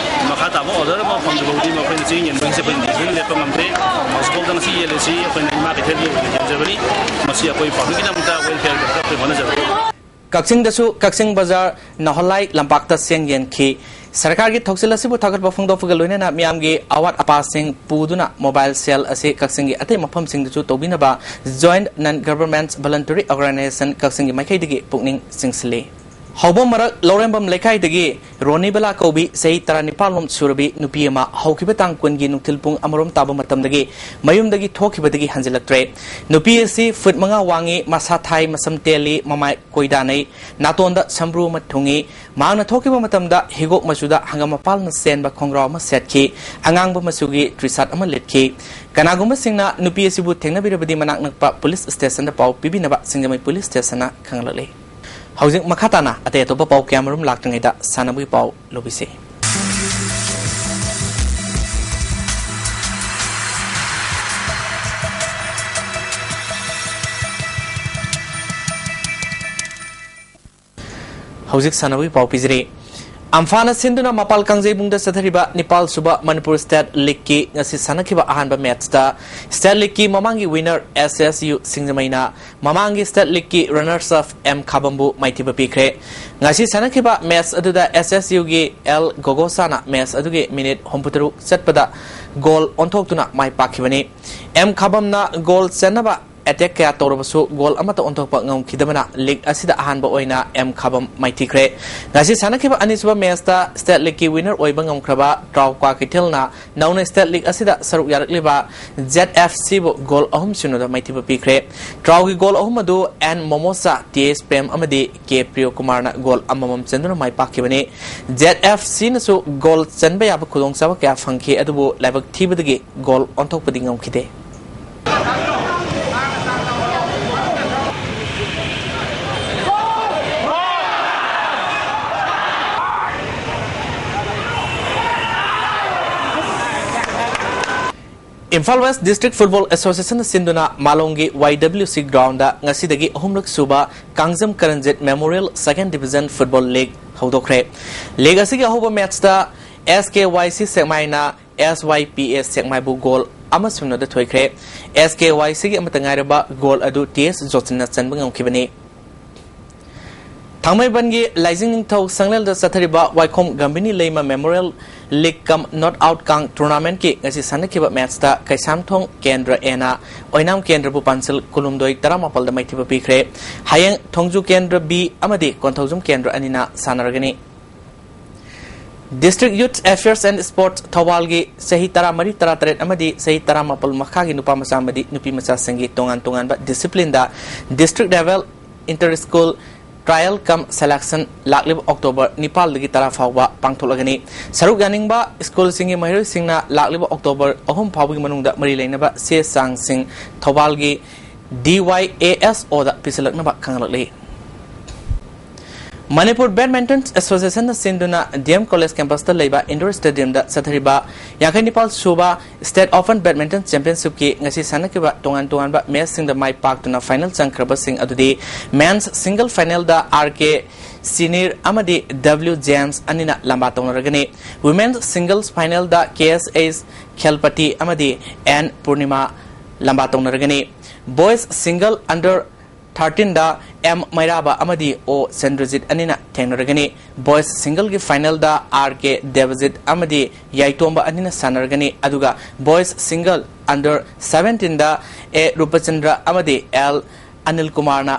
ꯃꯈꯥ ꯇꯥꯕ order ꯑꯃ ꯐꯪꯗ꯭ꯔꯤꯐꯥꯎꯗꯤ ꯃꯈꯣꯏꯅ ꯆꯦꯡ ꯌꯦꯟꯕꯒꯤꯁꯦ ꯑꯩꯈꯣꯏ ꯌꯦꯟꯕ ꯂꯦꯞꯄ ꯉꯝꯗꯦ꯫ ꯍꯧꯖꯤꯛꯐꯥꯎꯗ ꯉꯁꯤ ꯌꯦꯜꯂꯤꯁꯤ ꯑꯩꯈꯣꯏꯅ ꯏꯃꯥ ꯀꯩꯊꯦꯜꯒꯤ ꯑꯣꯏꯅ ꯌꯦꯟꯖꯕꯅꯤ꯫ ꯃꯁꯤ ꯑꯩꯈꯣꯏ public ꯀꯤꯗꯃꯛꯇ welfare ꯗꯃꯛꯇ ꯑꯩꯈꯣꯏ ꯍꯣꯠꯅꯖꯕꯅꯤ꯫ ꯀꯛꯆꯤꯡꯗꯁꯨ ꯀꯛꯆꯤꯡ ꯕꯖꯥꯔ ꯅꯥꯍꯣꯂꯥꯏ ꯂꯝꯄꯥꯛꯇ ꯆꯦꯡ ꯌꯦꯟꯈꯤ꯫ ꯁꯔꯀꯥꯔꯒꯤ ꯊꯧꯁꯤꯜ ꯑꯁꯤꯕꯨ ꯊꯥꯒꯠꯄ ꯐꯣꯡꯗꯣꯛꯄꯒ ꯂꯣꯏꯅꯅ ꯃꯤꯌꯥꯝꯒꯤ ꯑꯋꯥꯠ ꯑꯄꯥꯁꯤꯡ ꯄꯨꯗꯨꯅ mobile sale ꯑꯁꯤ ꯀꯛꯆꯤꯡꯒꯤ ꯑꯇꯩ ꯃꯐꯝꯁꯤꯡꯗꯁꯨ ꯇꯧꯕꯤꯅꯕ Joint Non Government Voluntary Organisation ꯀꯛꯆꯤꯡꯒꯤ ꯃꯥꯏꯀꯩꯗꯒꯤ ꯄꯨꯛꯅꯤꯡ ꯆꯤꯡꯁꯤꯜꯂꯤ꯫ ꯍꯧꯕꯝ ꯃꯔꯛ ꯂꯧꯔꯦꯝꯕꯝ ꯂꯩꯀꯥꯏꯗꯒꯤ ꯔꯣꯅꯤꯕꯂꯥ ꯀꯧꯕꯤ ꯆꯍꯤ ꯇꯔꯥꯅꯤꯄꯥꯜ ꯂꯣꯝ ꯁꯨꯔꯕꯤ ꯅꯨꯄꯤ ꯑꯃ ꯍꯧꯈꯤꯕ ꯇꯥꯡ ꯀꯨꯟꯒꯤ ꯅꯨꯡꯊꯤꯜ ꯄꯨꯡ ꯑꯃꯔꯣꯝ ꯇꯥꯕ ꯃꯇꯝꯗꯒꯤ ꯃꯌꯨꯝꯗꯒꯤ ꯊꯣꯛꯈꯤꯕꯗꯒꯤ ꯍꯟꯖꯤꯜꯂꯛꯇ꯭ꯔꯦ꯫ ꯅꯨꯄꯤ ꯑꯁꯤ foot ꯃꯉꯥ ꯋꯥꯡꯉꯤ, ꯃꯁꯥ ꯊꯥꯏ, ꯃꯁꯝ ꯇꯦꯜꯂꯤ, ꯃꯃꯥꯏ ꯀꯣꯏꯗꯥꯅꯩ, ꯅꯥꯇꯣꯟꯗ ꯁꯝꯕ꯭ꯔꯨ ꯑꯃ ꯊꯨꯡꯉꯤ꯫ ꯃꯍꯥꯛꯅ ꯊꯣꯛꯈꯤꯕ ꯃꯇꯝꯗ ꯍꯤꯒꯣꯛ ꯃꯆꯨꯗ ꯍꯪꯒꯥꯝ ꯃꯄꯥꯜꯅ ꯆꯦꯟꯕ ꯈꯣꯡꯒ꯭ꯔꯥꯎ ꯑꯃ ꯁꯦꯠꯈꯤ, ꯑꯉꯥꯡꯕ ꯃꯆꯨꯒꯤ T-shirt ꯑꯃ ꯂꯤꯠꯈꯤ꯫ ꯀꯅꯥꯒꯨꯝꯕꯁꯤꯡꯅ ꯅꯨꯄꯤ ꯑꯁꯤꯕꯨ ꯊꯦꯡꯅꯕꯤꯔꯕꯗꯤ ꯃꯅꯥꯛ ꯅꯛꯄ police station ꯗ ꯄꯥꯎ ꯄꯤꯕꯤꯅꯕ ꯁꯤꯡꯖꯃꯩ police station ꯅ ꯈꯪꯍꯜꯂꯛꯂꯤ꯫ ꯍꯧꯖꯤꯛ ꯃꯈꯥ ꯇꯥꯅ ꯑꯇꯩ ꯑꯇꯣꯞꯄ ꯄꯥꯎ ꯀꯌꯥꯃꯔꯨꯝ ꯂꯥꯛꯇ꯭ꯔꯤꯉꯩꯗ ꯁꯥꯟꯅꯕꯒꯤ ꯄꯥꯎ ꯂꯧꯕꯤꯁꯤ꯫ ꯍꯧꯖꯤꯛ ꯁꯥꯟꯅꯕꯒꯤ ꯄꯥꯎ ꯄꯤꯖꯔꯤ꯫ ꯑꯝꯐꯥꯅ ꯁꯤꯟꯗꯨꯅ ꯃꯄꯥꯜ ꯀꯥꯡꯖꯩꯕꯨꯡꯗ ꯆꯠꯊꯔꯤꯕ ꯅꯤꯄꯥꯜ ꯁꯨꯕ ꯃꯅꯤꯄꯨꯔ State League ꯀꯤ ꯉꯁꯤ ꯁꯥꯟꯅꯈꯤꯕ ꯑꯍꯥꯟꯕ match ꯇ State League ꯀꯤ ꯃꯃꯥꯡꯒꯤ winner S S U ꯁꯤꯡꯖꯃꯩꯅ ꯃꯃꯥꯡꯒꯤ State League ꯀꯤ runners up M ꯈꯥꯕꯝꯕꯨ ꯃꯥꯏꯊꯤꯕ ꯄꯤꯈ꯭ꯔꯦ꯫ ꯉꯁꯤ ꯁꯥꯟꯅꯈꯤꯕ match ꯑꯗꯨꯗ S S U ꯒꯤ L ꯒꯣꯒꯣꯁꯥꯅ match ꯑꯗꯨꯒꯤ minute ꯍꯨꯝꯐꯨꯇꯔꯨꯛ ꯆꯠꯄꯗ goal ꯑꯣꯟꯊꯣꯛꯇꯨꯅ ꯃꯥꯏ ꯄꯥꯛꯈꯤꯕꯅꯤ꯫ M ꯈꯥꯕꯝꯅ goal ꯆꯟꯅꯕ attack ꯀꯌꯥ ꯇꯧꯔꯕꯁꯨ goal ꯑꯃꯠꯇ ꯑꯣꯟꯊꯣꯛꯄ ꯉꯝꯈꯤꯗꯕꯅ league ꯑꯁꯤꯗ ꯑꯍꯥꯟꯕ ꯑꯣꯏꯅ M ꯈꯥꯕꯝ ꯃꯥꯏꯊꯤꯈ꯭ꯔꯦ꯫ ꯉꯁꯤ ꯁꯥꯟꯅꯈꯤꯕ ꯑꯅꯤꯁꯨꯕ match ꯇ State League ꯀꯤ winner ꯑꯣꯏꯕ ꯉꯝꯈ꯭ꯔꯕ ꯇ꯭ꯔꯥꯎ ꯀ꯭ꯋꯥꯀꯩꯊꯦꯜꯅ ꯅꯧꯅ State League ꯑꯁꯤꯗ ꯁꯔꯨꯛ ꯌꯥꯔꯛꯂꯤꯕ Z F C ꯕꯨ goal ꯑꯍꯨꯝ ꯁꯤꯅꯣꯗ ꯃꯥꯏꯊꯤꯕ ꯄꯤꯈ꯭ꯔꯦ꯫ ꯇ꯭ꯔꯥꯎꯒꯤ goal ꯑꯍꯨꯝ ꯑꯗꯨ N ꯃꯣꯃꯣꯁꯥ, T H ꯄ꯭ꯔꯦꯝ ꯑꯃꯗꯤ K ꯄ꯭ꯔꯤꯌꯣꯀꯨꯃꯥꯔꯅ goal ꯑꯃꯃꯝ ꯆꯟꯗꯨꯅ ꯃꯥꯏ ꯄꯥꯛꯈꯤꯕꯅꯤ꯫ Z F C ꯅꯁꯨ goal ꯆꯟꯕ ꯌꯥꯕ ꯈꯨꯗꯣꯡꯆꯥꯕ ꯀꯌꯥ ꯐꯪꯈꯤ, ꯑꯗꯨꯕꯨ ꯂꯥꯏꯕꯛ ꯊꯤꯕꯗꯒꯤ goal ꯑꯣꯟꯊꯣꯛꯄꯗꯤ ꯉꯝꯈꯤꯗꯦ꯫ ꯏꯝꯐꯥꯜ ꯋꯦꯁ ꯗꯤꯁꯇ꯭ꯔꯤꯛ ꯐꯨꯠꯕꯣꯜ ꯑꯦꯁꯣꯁꯤꯌꯦꯁꯟꯅ ꯁꯤꯟꯗꯨꯅ ꯃꯥꯂꯣꯝꯒꯤ ꯋꯥꯏ ꯗꯕ꯭ꯂꯤꯌꯨ ꯁꯤ ꯒ꯭ꯔꯥꯎꯟꯗ ꯉꯁꯤꯗꯒꯤ ꯑꯍꯨꯝꯂꯛ ꯁꯨꯕ ꯀꯥꯡꯖꯝ ꯀꯔꯟꯖꯤꯠ ꯃꯦꯃꯣꯔꯤꯌꯦꯜ ꯁꯦꯀꯦꯟ ꯗꯤꯕꯤꯖꯟ ꯐꯨꯠꯕꯣꯜ ꯂꯤꯒ ꯍꯧꯗꯣꯛꯈ꯭ꯔꯦ꯫ ꯂꯤꯒ ꯑꯁꯤꯒꯤ ꯑꯍꯧꯕ ꯃꯦꯠꯆꯇ ꯑꯦꯁ ꯀꯦ ꯋꯥꯏ ꯁꯤ ꯁꯦꯛꯃꯥꯏꯅ ꯑꯦꯁ ꯋꯥꯏ ꯄꯤ ꯑꯦ ꯁꯦꯛꯃꯥꯏꯕꯨ ꯒꯣꯜ ꯑꯃ ꯁꯨꯞꯅꯗ ꯊꯣꯏꯈ꯭ꯔꯦ꯫ ꯑꯦꯁ ꯀꯦ ꯋꯥꯏ ꯁꯤꯒꯤ ꯑꯃꯠꯇ ꯉꯥꯏꯔꯕ ꯒꯣꯜ ꯑꯗꯨ ꯇꯤ ꯑꯦꯁ ꯖꯣꯠꯁꯟꯅ ꯆꯟꯕ ꯉꯝꯈꯤꯕꯅꯤ꯫ ꯊꯥꯡꯃꯩꯕꯟꯒꯤ ꯂꯥꯏꯖꯤꯡ ꯅꯤꯡꯊꯧ ꯁꯪꯂꯦꯜꯗ ꯆꯠꯊꯔꯤꯕ ꯋꯥꯏꯈꯣꯝ ꯒꯝꯚꯤꯅꯤ ꯂꯩꯃ ꯃꯦꯃꯣꯔꯤꯌꯦꯜ ꯂꯤꯒ ꯀꯝ ꯅꯣꯠ ꯑꯥꯎꯠ ꯀꯥꯡ ꯇꯣꯔꯅꯥꯃꯦꯟꯠꯀꯤ ꯉꯁꯤ ꯁꯥꯟꯅꯈꯤꯕ ꯃꯦꯠꯆꯇ ꯀꯩꯁꯥꯝꯊꯣꯡ ꯀꯦꯟꯗ꯭ꯔ ꯑꯦꯅ ꯑꯣꯏꯅꯥꯝ ꯀꯦꯟꯗ꯭ꯔꯕꯨ ꯄꯥꯟꯁꯤꯜ ꯀꯨꯟꯍꯨꯝꯗꯣꯏ ꯇꯔꯥꯃꯥꯄꯜꯗ ꯃꯥꯏꯊꯤꯕ ꯄꯤꯈ꯭ꯔꯦ꯫ ꯍꯌꯦꯡ ꯊꯣꯡꯖꯨ ꯀꯦꯟꯗ꯭ꯔ ꯕꯤ ꯑꯃꯗꯤ ꯀꯣꯟꯊꯧꯖꯝ ꯀꯦꯟꯗ꯭ꯔ ꯑꯅꯤꯅ ꯁꯥꯟꯅꯔꯒꯅꯤ꯫ District Youth Affairs and Sports ꯊꯧꯕꯥꯜꯒꯤ ꯆꯍꯤ ꯇꯔꯥꯃꯔꯤ, ꯇꯔꯥꯇꯔꯦꯠ ꯑꯃꯗꯤ ꯆꯍꯤ ꯇꯔꯥꯃꯥꯄꯜ ꯃꯈꯥꯒꯤ ꯅꯨꯄꯥ ꯃꯆꯥ ꯑꯃꯗꯤ ꯅꯨꯄꯤ ꯃꯆꯥꯁꯤꯡꯒꯤ ꯇꯣꯉꯥꯟ ꯇꯣꯉꯥꯟꯕ ꯗꯤꯁꯤꯄ꯭ꯂꯤꯟꯗ district level inter school trial cum selection ꯂꯥꯛꯂꯤꯕ ꯑꯣꯛꯇꯣꯕꯔ ꯅꯤꯄꯥꯜꯗꯒꯤ ꯇꯔꯥ ꯐꯥꯎꯕ ꯄꯥꯡꯊꯣꯛꯂꯒꯅꯤ꯫ ꯁꯔꯨꯛ ꯌꯥꯅꯤꯡꯕ ꯁ꯭ꯀꯨꯜꯁꯤꯡꯒꯤ ꯃꯍꯩꯔꯣꯏꯁꯤꯡꯅ ꯂꯥꯛꯂꯤꯕ ꯑꯣꯛꯇꯣꯕꯔ ꯑꯍꯨꯝ ꯐꯥꯎꯕꯒꯤ ꯃꯅꯨꯡꯗ ꯃꯔꯤ ꯂꯩꯅꯕ ꯆꯦ ꯆꯥꯡꯁꯤꯡ ꯊꯧꯕꯥꯜꯒꯤ ꯗꯤ ꯋꯥꯏ A S O ꯄꯤꯁꯤꯜꯂꯛꯅꯕ ꯈꯪꯍꯜꯂꯛꯂꯤ꯫ Manipur badminton ꯑꯦꯁꯣꯁꯤꯌꯦꯁꯟꯅ ꯁꯤꯟꯗꯨꯅ ꯗꯤ ꯑꯦꯝ ꯀꯣꯂꯦꯖ ꯀꯦꯝꯄꯁꯇ ꯂꯩꯕ ꯏꯟꯗꯣꯔ ꯁ꯭ꯇꯦꯗꯤꯌꯝꯗ ꯆꯠꯊꯔꯤꯕ ꯌꯥꯡꯈꯩ ꯅꯤꯄꯥꯜ ꯁꯨꯕ ꯁ꯭ꯇꯦꯠ ꯑꯣꯄꯟ ꯕꯦꯗꯃꯤꯟꯇꯟ ꯆꯦꯝꯄꯤꯌꯟꯁꯤꯞꯀꯤ ꯉꯁꯤ ꯁꯥꯟꯅꯈꯤꯕ ꯇꯣꯉꯥꯟ ꯇꯣꯉꯥꯟꯕ ꯃꯦꯆꯁꯤꯡꯗ ꯃꯥꯏ ꯄꯥꯛꯇꯨꯅ ꯐꯥꯏꯅꯦꯜ ꯆꯪꯈ꯭ꯔꯕꯁꯤꯡ ꯑꯗꯨꯗꯤ ꯃꯦꯟꯁ ꯁꯤꯡꯒꯜ ꯐꯥꯏꯅꯦꯜꯗ ꯑꯥꯔ ꯀꯦ ꯁꯤꯅꯤꯔ ꯑꯃꯗꯤ ꯗꯕ꯭ꯂꯤꯌꯨ ꯖꯦꯝꯁ ꯑꯅꯤꯅ ꯂꯝꯕꯥ ꯇꯧꯅꯔꯒꯅꯤ꯫ ꯋꯤꯃꯦꯟꯁ ꯁꯤꯡꯒꯜꯁ ꯐꯥꯏꯅꯦꯜꯗ ꯀꯦ ꯑꯦꯁ ꯑꯦꯁ ꯈꯦꯜꯄꯇꯤ ꯑꯃꯗꯤ ꯑꯦꯟ ꯄꯨꯔꯅꯤꯃꯥ ꯂꯝꯕꯥ ꯇꯧꯅꯔꯒꯅꯤ꯫ ꯕꯣꯏꯁ ꯁꯤꯡꯒꯜ ꯑꯟꯗꯔ ꯊꯥꯔꯇꯤꯟꯗ ꯑꯦꯝ ꯃꯩꯔꯥꯕ ꯑꯃꯗꯤ ꯑꯣ ꯆꯟꯗ꯭ꯔꯖꯤꯠ ꯑꯅꯤꯅ ꯊꯦꯡꯅꯔꯒꯅꯤ꯫ ꯕꯣꯏꯁ ꯁꯤꯡꯒꯜꯒꯤ ꯐꯥꯏꯅꯦꯜꯗ ꯑꯥꯔ ꯀꯦ ꯗꯦꯕꯖꯤꯠ ꯑꯃꯗꯤ ꯌꯥꯏꯇꯣꯝꯕ ꯑꯅꯤꯅ ꯁꯥꯟꯅꯔꯒꯅꯤ, ꯑꯗꯨꯒ ꯕꯣꯏꯁ ꯁꯤꯡꯒꯜ ꯑꯟꯗꯔ ꯁꯚꯦꯟꯇꯤꯟꯗ ꯑꯦ ꯔꯨꯄꯆꯟꯗ꯭ꯔ ꯑꯃꯗꯤ ꯑꯦꯜ ꯑꯅꯤꯜ ꯀꯨꯃꯥꯔꯅ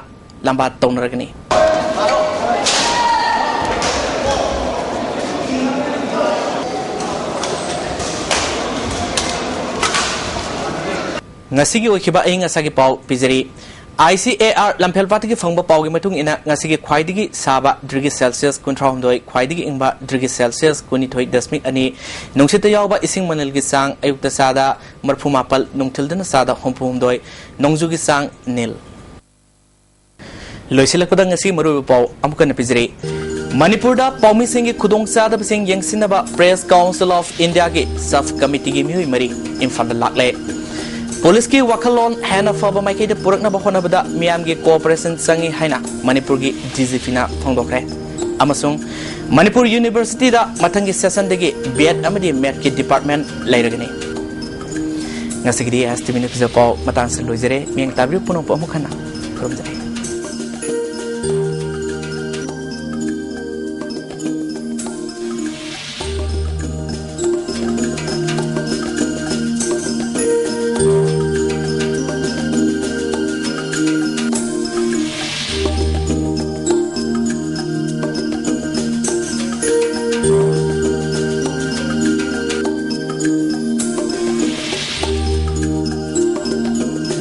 ꯂꯝꯕꯥ ꯇꯧꯅꯔꯒꯅꯤ꯫ ꯉꯁꯤꯒꯤ ꯑꯣꯏꯈꯤꯕ ꯑꯏꯪ ꯑꯁꯥꯒꯤ ꯄꯥꯎ ꯄꯤꯖꯔꯤ꯫ ꯑꯥꯏ ꯁꯤ ꯑꯦ ꯑꯥꯔ ꯂꯝꯐꯦꯜꯄꯥꯠꯇꯒꯤ ꯐꯪꯕ ꯄꯥꯎꯒꯤ ꯃꯇꯨꯡ ꯏꯟꯅ, ꯉꯁꯤꯒꯤ ꯈ꯭ꯋꯥꯏꯗꯒꯤ ꯁꯥꯕ ꯗꯤꯒ꯭ꯔꯤ ꯁꯦꯜꯁꯤꯌꯁ ꯀꯨꯟꯊ꯭ꯔꯥꯍꯨꯝꯗꯣꯏ, ꯈ꯭ꯋꯥꯏꯗꯒꯤ ꯏꯪꯕ ꯗꯤꯒ꯭ꯔꯤ ꯁꯦꯜꯁꯤꯌꯁ ꯀꯨꯟꯅꯤꯊꯣꯏ ꯗꯁꯃꯤꯛ ꯑꯅꯤ, ꯅꯨꯡꯁꯤꯠꯇ ꯌꯥꯎꯕ ꯏꯁꯤꯡ ꯃꯅꯤꯜꯒꯤ ꯆꯥꯡ ꯑꯌꯨꯛꯇ ꯆꯥꯗ ꯃꯔꯐꯨ ꯃꯥꯄꯜ, ꯅꯨꯡꯊꯤꯜꯗꯅ ꯆꯥꯗ ꯍꯨꯝꯐꯨ ꯍꯨꯝꯗꯣꯏ, ꯅꯣꯡꯖꯨꯒꯤ ꯆꯥꯡ ꯅꯤꯜ꯫ ꯂꯣꯏꯁꯤꯜꯂꯛꯄꯗ ꯉꯁꯤ ꯃꯔꯨꯑꯣꯏꯕ ꯄꯥꯎ ꯑꯃꯨꯛ ꯍꯟꯅ ꯄꯤꯖꯔꯤ꯫ ꯃꯅꯤꯄꯨꯔꯗ ꯄꯥꯎꯃꯤꯁꯤꯡꯒꯤ ꯈꯨꯗꯣꯡꯆꯥꯗꯕꯁꯤꯡ ꯌꯦꯡꯁꯤꯟꯅꯕ Press Council of Indiaꯒꯤ Sub Committeeꯒꯤ ꯃꯤꯑꯣꯏ ꯃꯔꯤ ꯏꯝꯐꯥꯜꯗ ꯂꯥꯛꯂꯦ꯫ ꯄꯨꯂꯤꯁꯀꯤ ꯋꯥꯈꯜꯂꯣꯟ ꯍꯦꯟꯅ ꯐꯕ ꯃꯥꯏꯀꯩꯗ ꯄꯨꯔꯛꯅꯕ ꯍꯣꯠꯅꯕꯗ ꯃꯤꯌꯥꯝꯒꯤ cooperation ꯆꯪꯏ ꯍꯥꯏꯅ ꯃꯅꯤꯄꯨꯔꯒꯤ DGPꯅ ꯐꯣꯡꯗꯣꯛꯈ꯭ꯔꯦ꯫ ꯑꯃꯁꯨꯡ ꯃꯅꯤꯄꯨꯔ Universityꯗ ꯃꯊꯪꯒꯤ sessionꯗꯒꯤ B.Ed ꯑꯃꯗꯤ Medꯀꯤ department ꯂꯩꯔꯒꯅꯤ꯫ ꯉꯁꯤꯒꯤꯗꯤ STV Newsꯀꯤ ꯄꯥꯎ ꯃꯇꯥꯡꯁꯤꯗ ꯂꯣꯏꯖꯔꯦ꯫ ꯃꯤꯠꯌꯦꯡ ꯇꯥꯕꯤꯔꯤꯕ ꯄꯨꯝꯅꯃꯛꯄꯨ ꯑꯃꯨꯛ ꯍꯟꯅ ꯈꯨꯔꯨꯝꯖꯔꯤ꯫